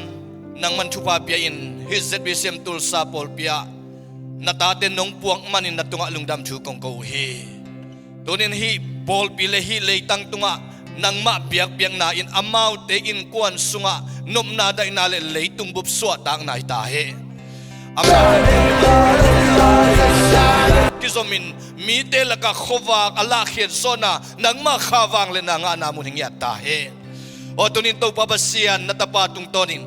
nangman thupha pia-in hih Z B C M Tulsa pawlpi ah na tate nong puak manin na tungah lungdam thu kong ko uh hi. Tunin hih pawlpi le hih leitang tungah nangmah biakpiakna in amaute innkuan sungah nopna daihna le leitung bup suahtakna hi ta hi. Amaute kizomin mite lakah khuavak a lahkhiat zawhna nangmah kha vangliatna ngahna mun hi ngiat ta hi. Aw, tunin Topa Pasian na tapa tungtawnin,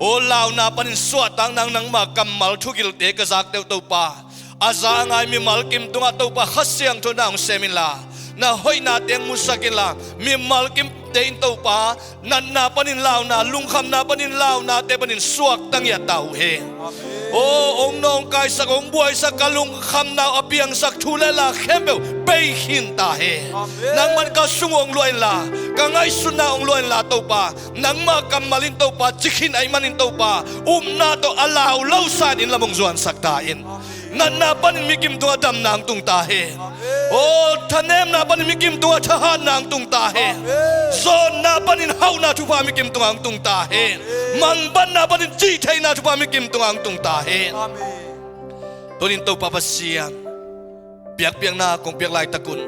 aw, launa panin suahtakna nangmah kammal thugilte ka zakte uh Topa, a za a ngai mimal kim tungah Topa Kha Siangtho na hong sem inla, na hoihna teng musak inla, mimal kimte in Topa natna panin launa, lungkhamna panin launate panin suakta ngiat ta uh hi. Aw, hong nawngkaisak, hong buaisak, ka lungkhamna uh a piangsak thu le la khempeuh bei khin ta hi. Nangman ka sung uh hong luah inla, ka ngaihsutna uh hong luah inla Topa, nangmah kammal in Topa, ci khin ahih manin Topa, upna tawh a lau lo sa-in inn lam hong zuansak ta in. Natna panin mikim tungah damna hong tung ta hi. Aw, thanemna panin mikim tungah thahatna hong tung ta hi. Zawnna panin hauhna thupha mikim tungah hong tung ta hi. Mangbatna panin cihtheihna thupha mikim tungah hong tung ta hi. Tunin Topa Pasian, biakpiakna kong piak laitakun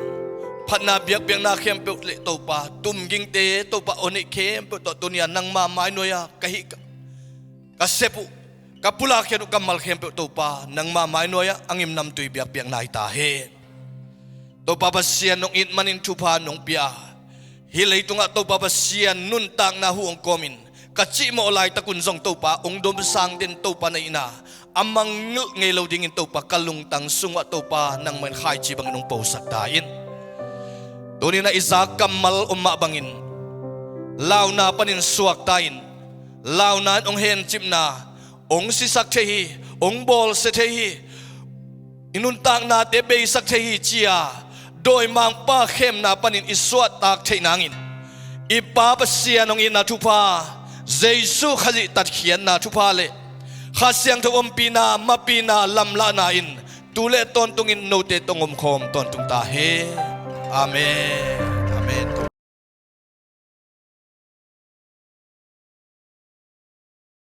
phatna biakpiakna khempeuh le Topa, tumgingte Topa, aw neih khempeuh tawh tunia nangma mainuai-a ka hih ka, ka sep uh, ka pulak khiat uh kammal khempeuh Topa, nangma mainuai-ah a ngimnamtui biakpiakna hi ta hi. Topa Pasian, nong it manin thupha nong pia, hih leitungah Topa Pasian nuntakna huh hong kawmin ka cihmawh laitakun zong Topa hong domsang den Topa na itna a mangngilh ngei lo dingin Topa ka lungtang sungah Topa nangmah in khaici bangin hong posak ta in. Tunin a i zak kammal om mah bangin launa panin suakta in, launa in hong hencipna, hong sisak thei hi, hong bawlsia thei hi, i nuntaknate beisak thei hi ci-a dawimangpa khemna panin i suahtak theih nangin i Pa Pasian hong itna thupha, Jesuh Khazih tatkhiatna thupha le Kha Siangtho ompihna, mapihna, lamlahna in tu le tawntungin note tawh hong omkhawm tawntung ta hi. Amen. Amen.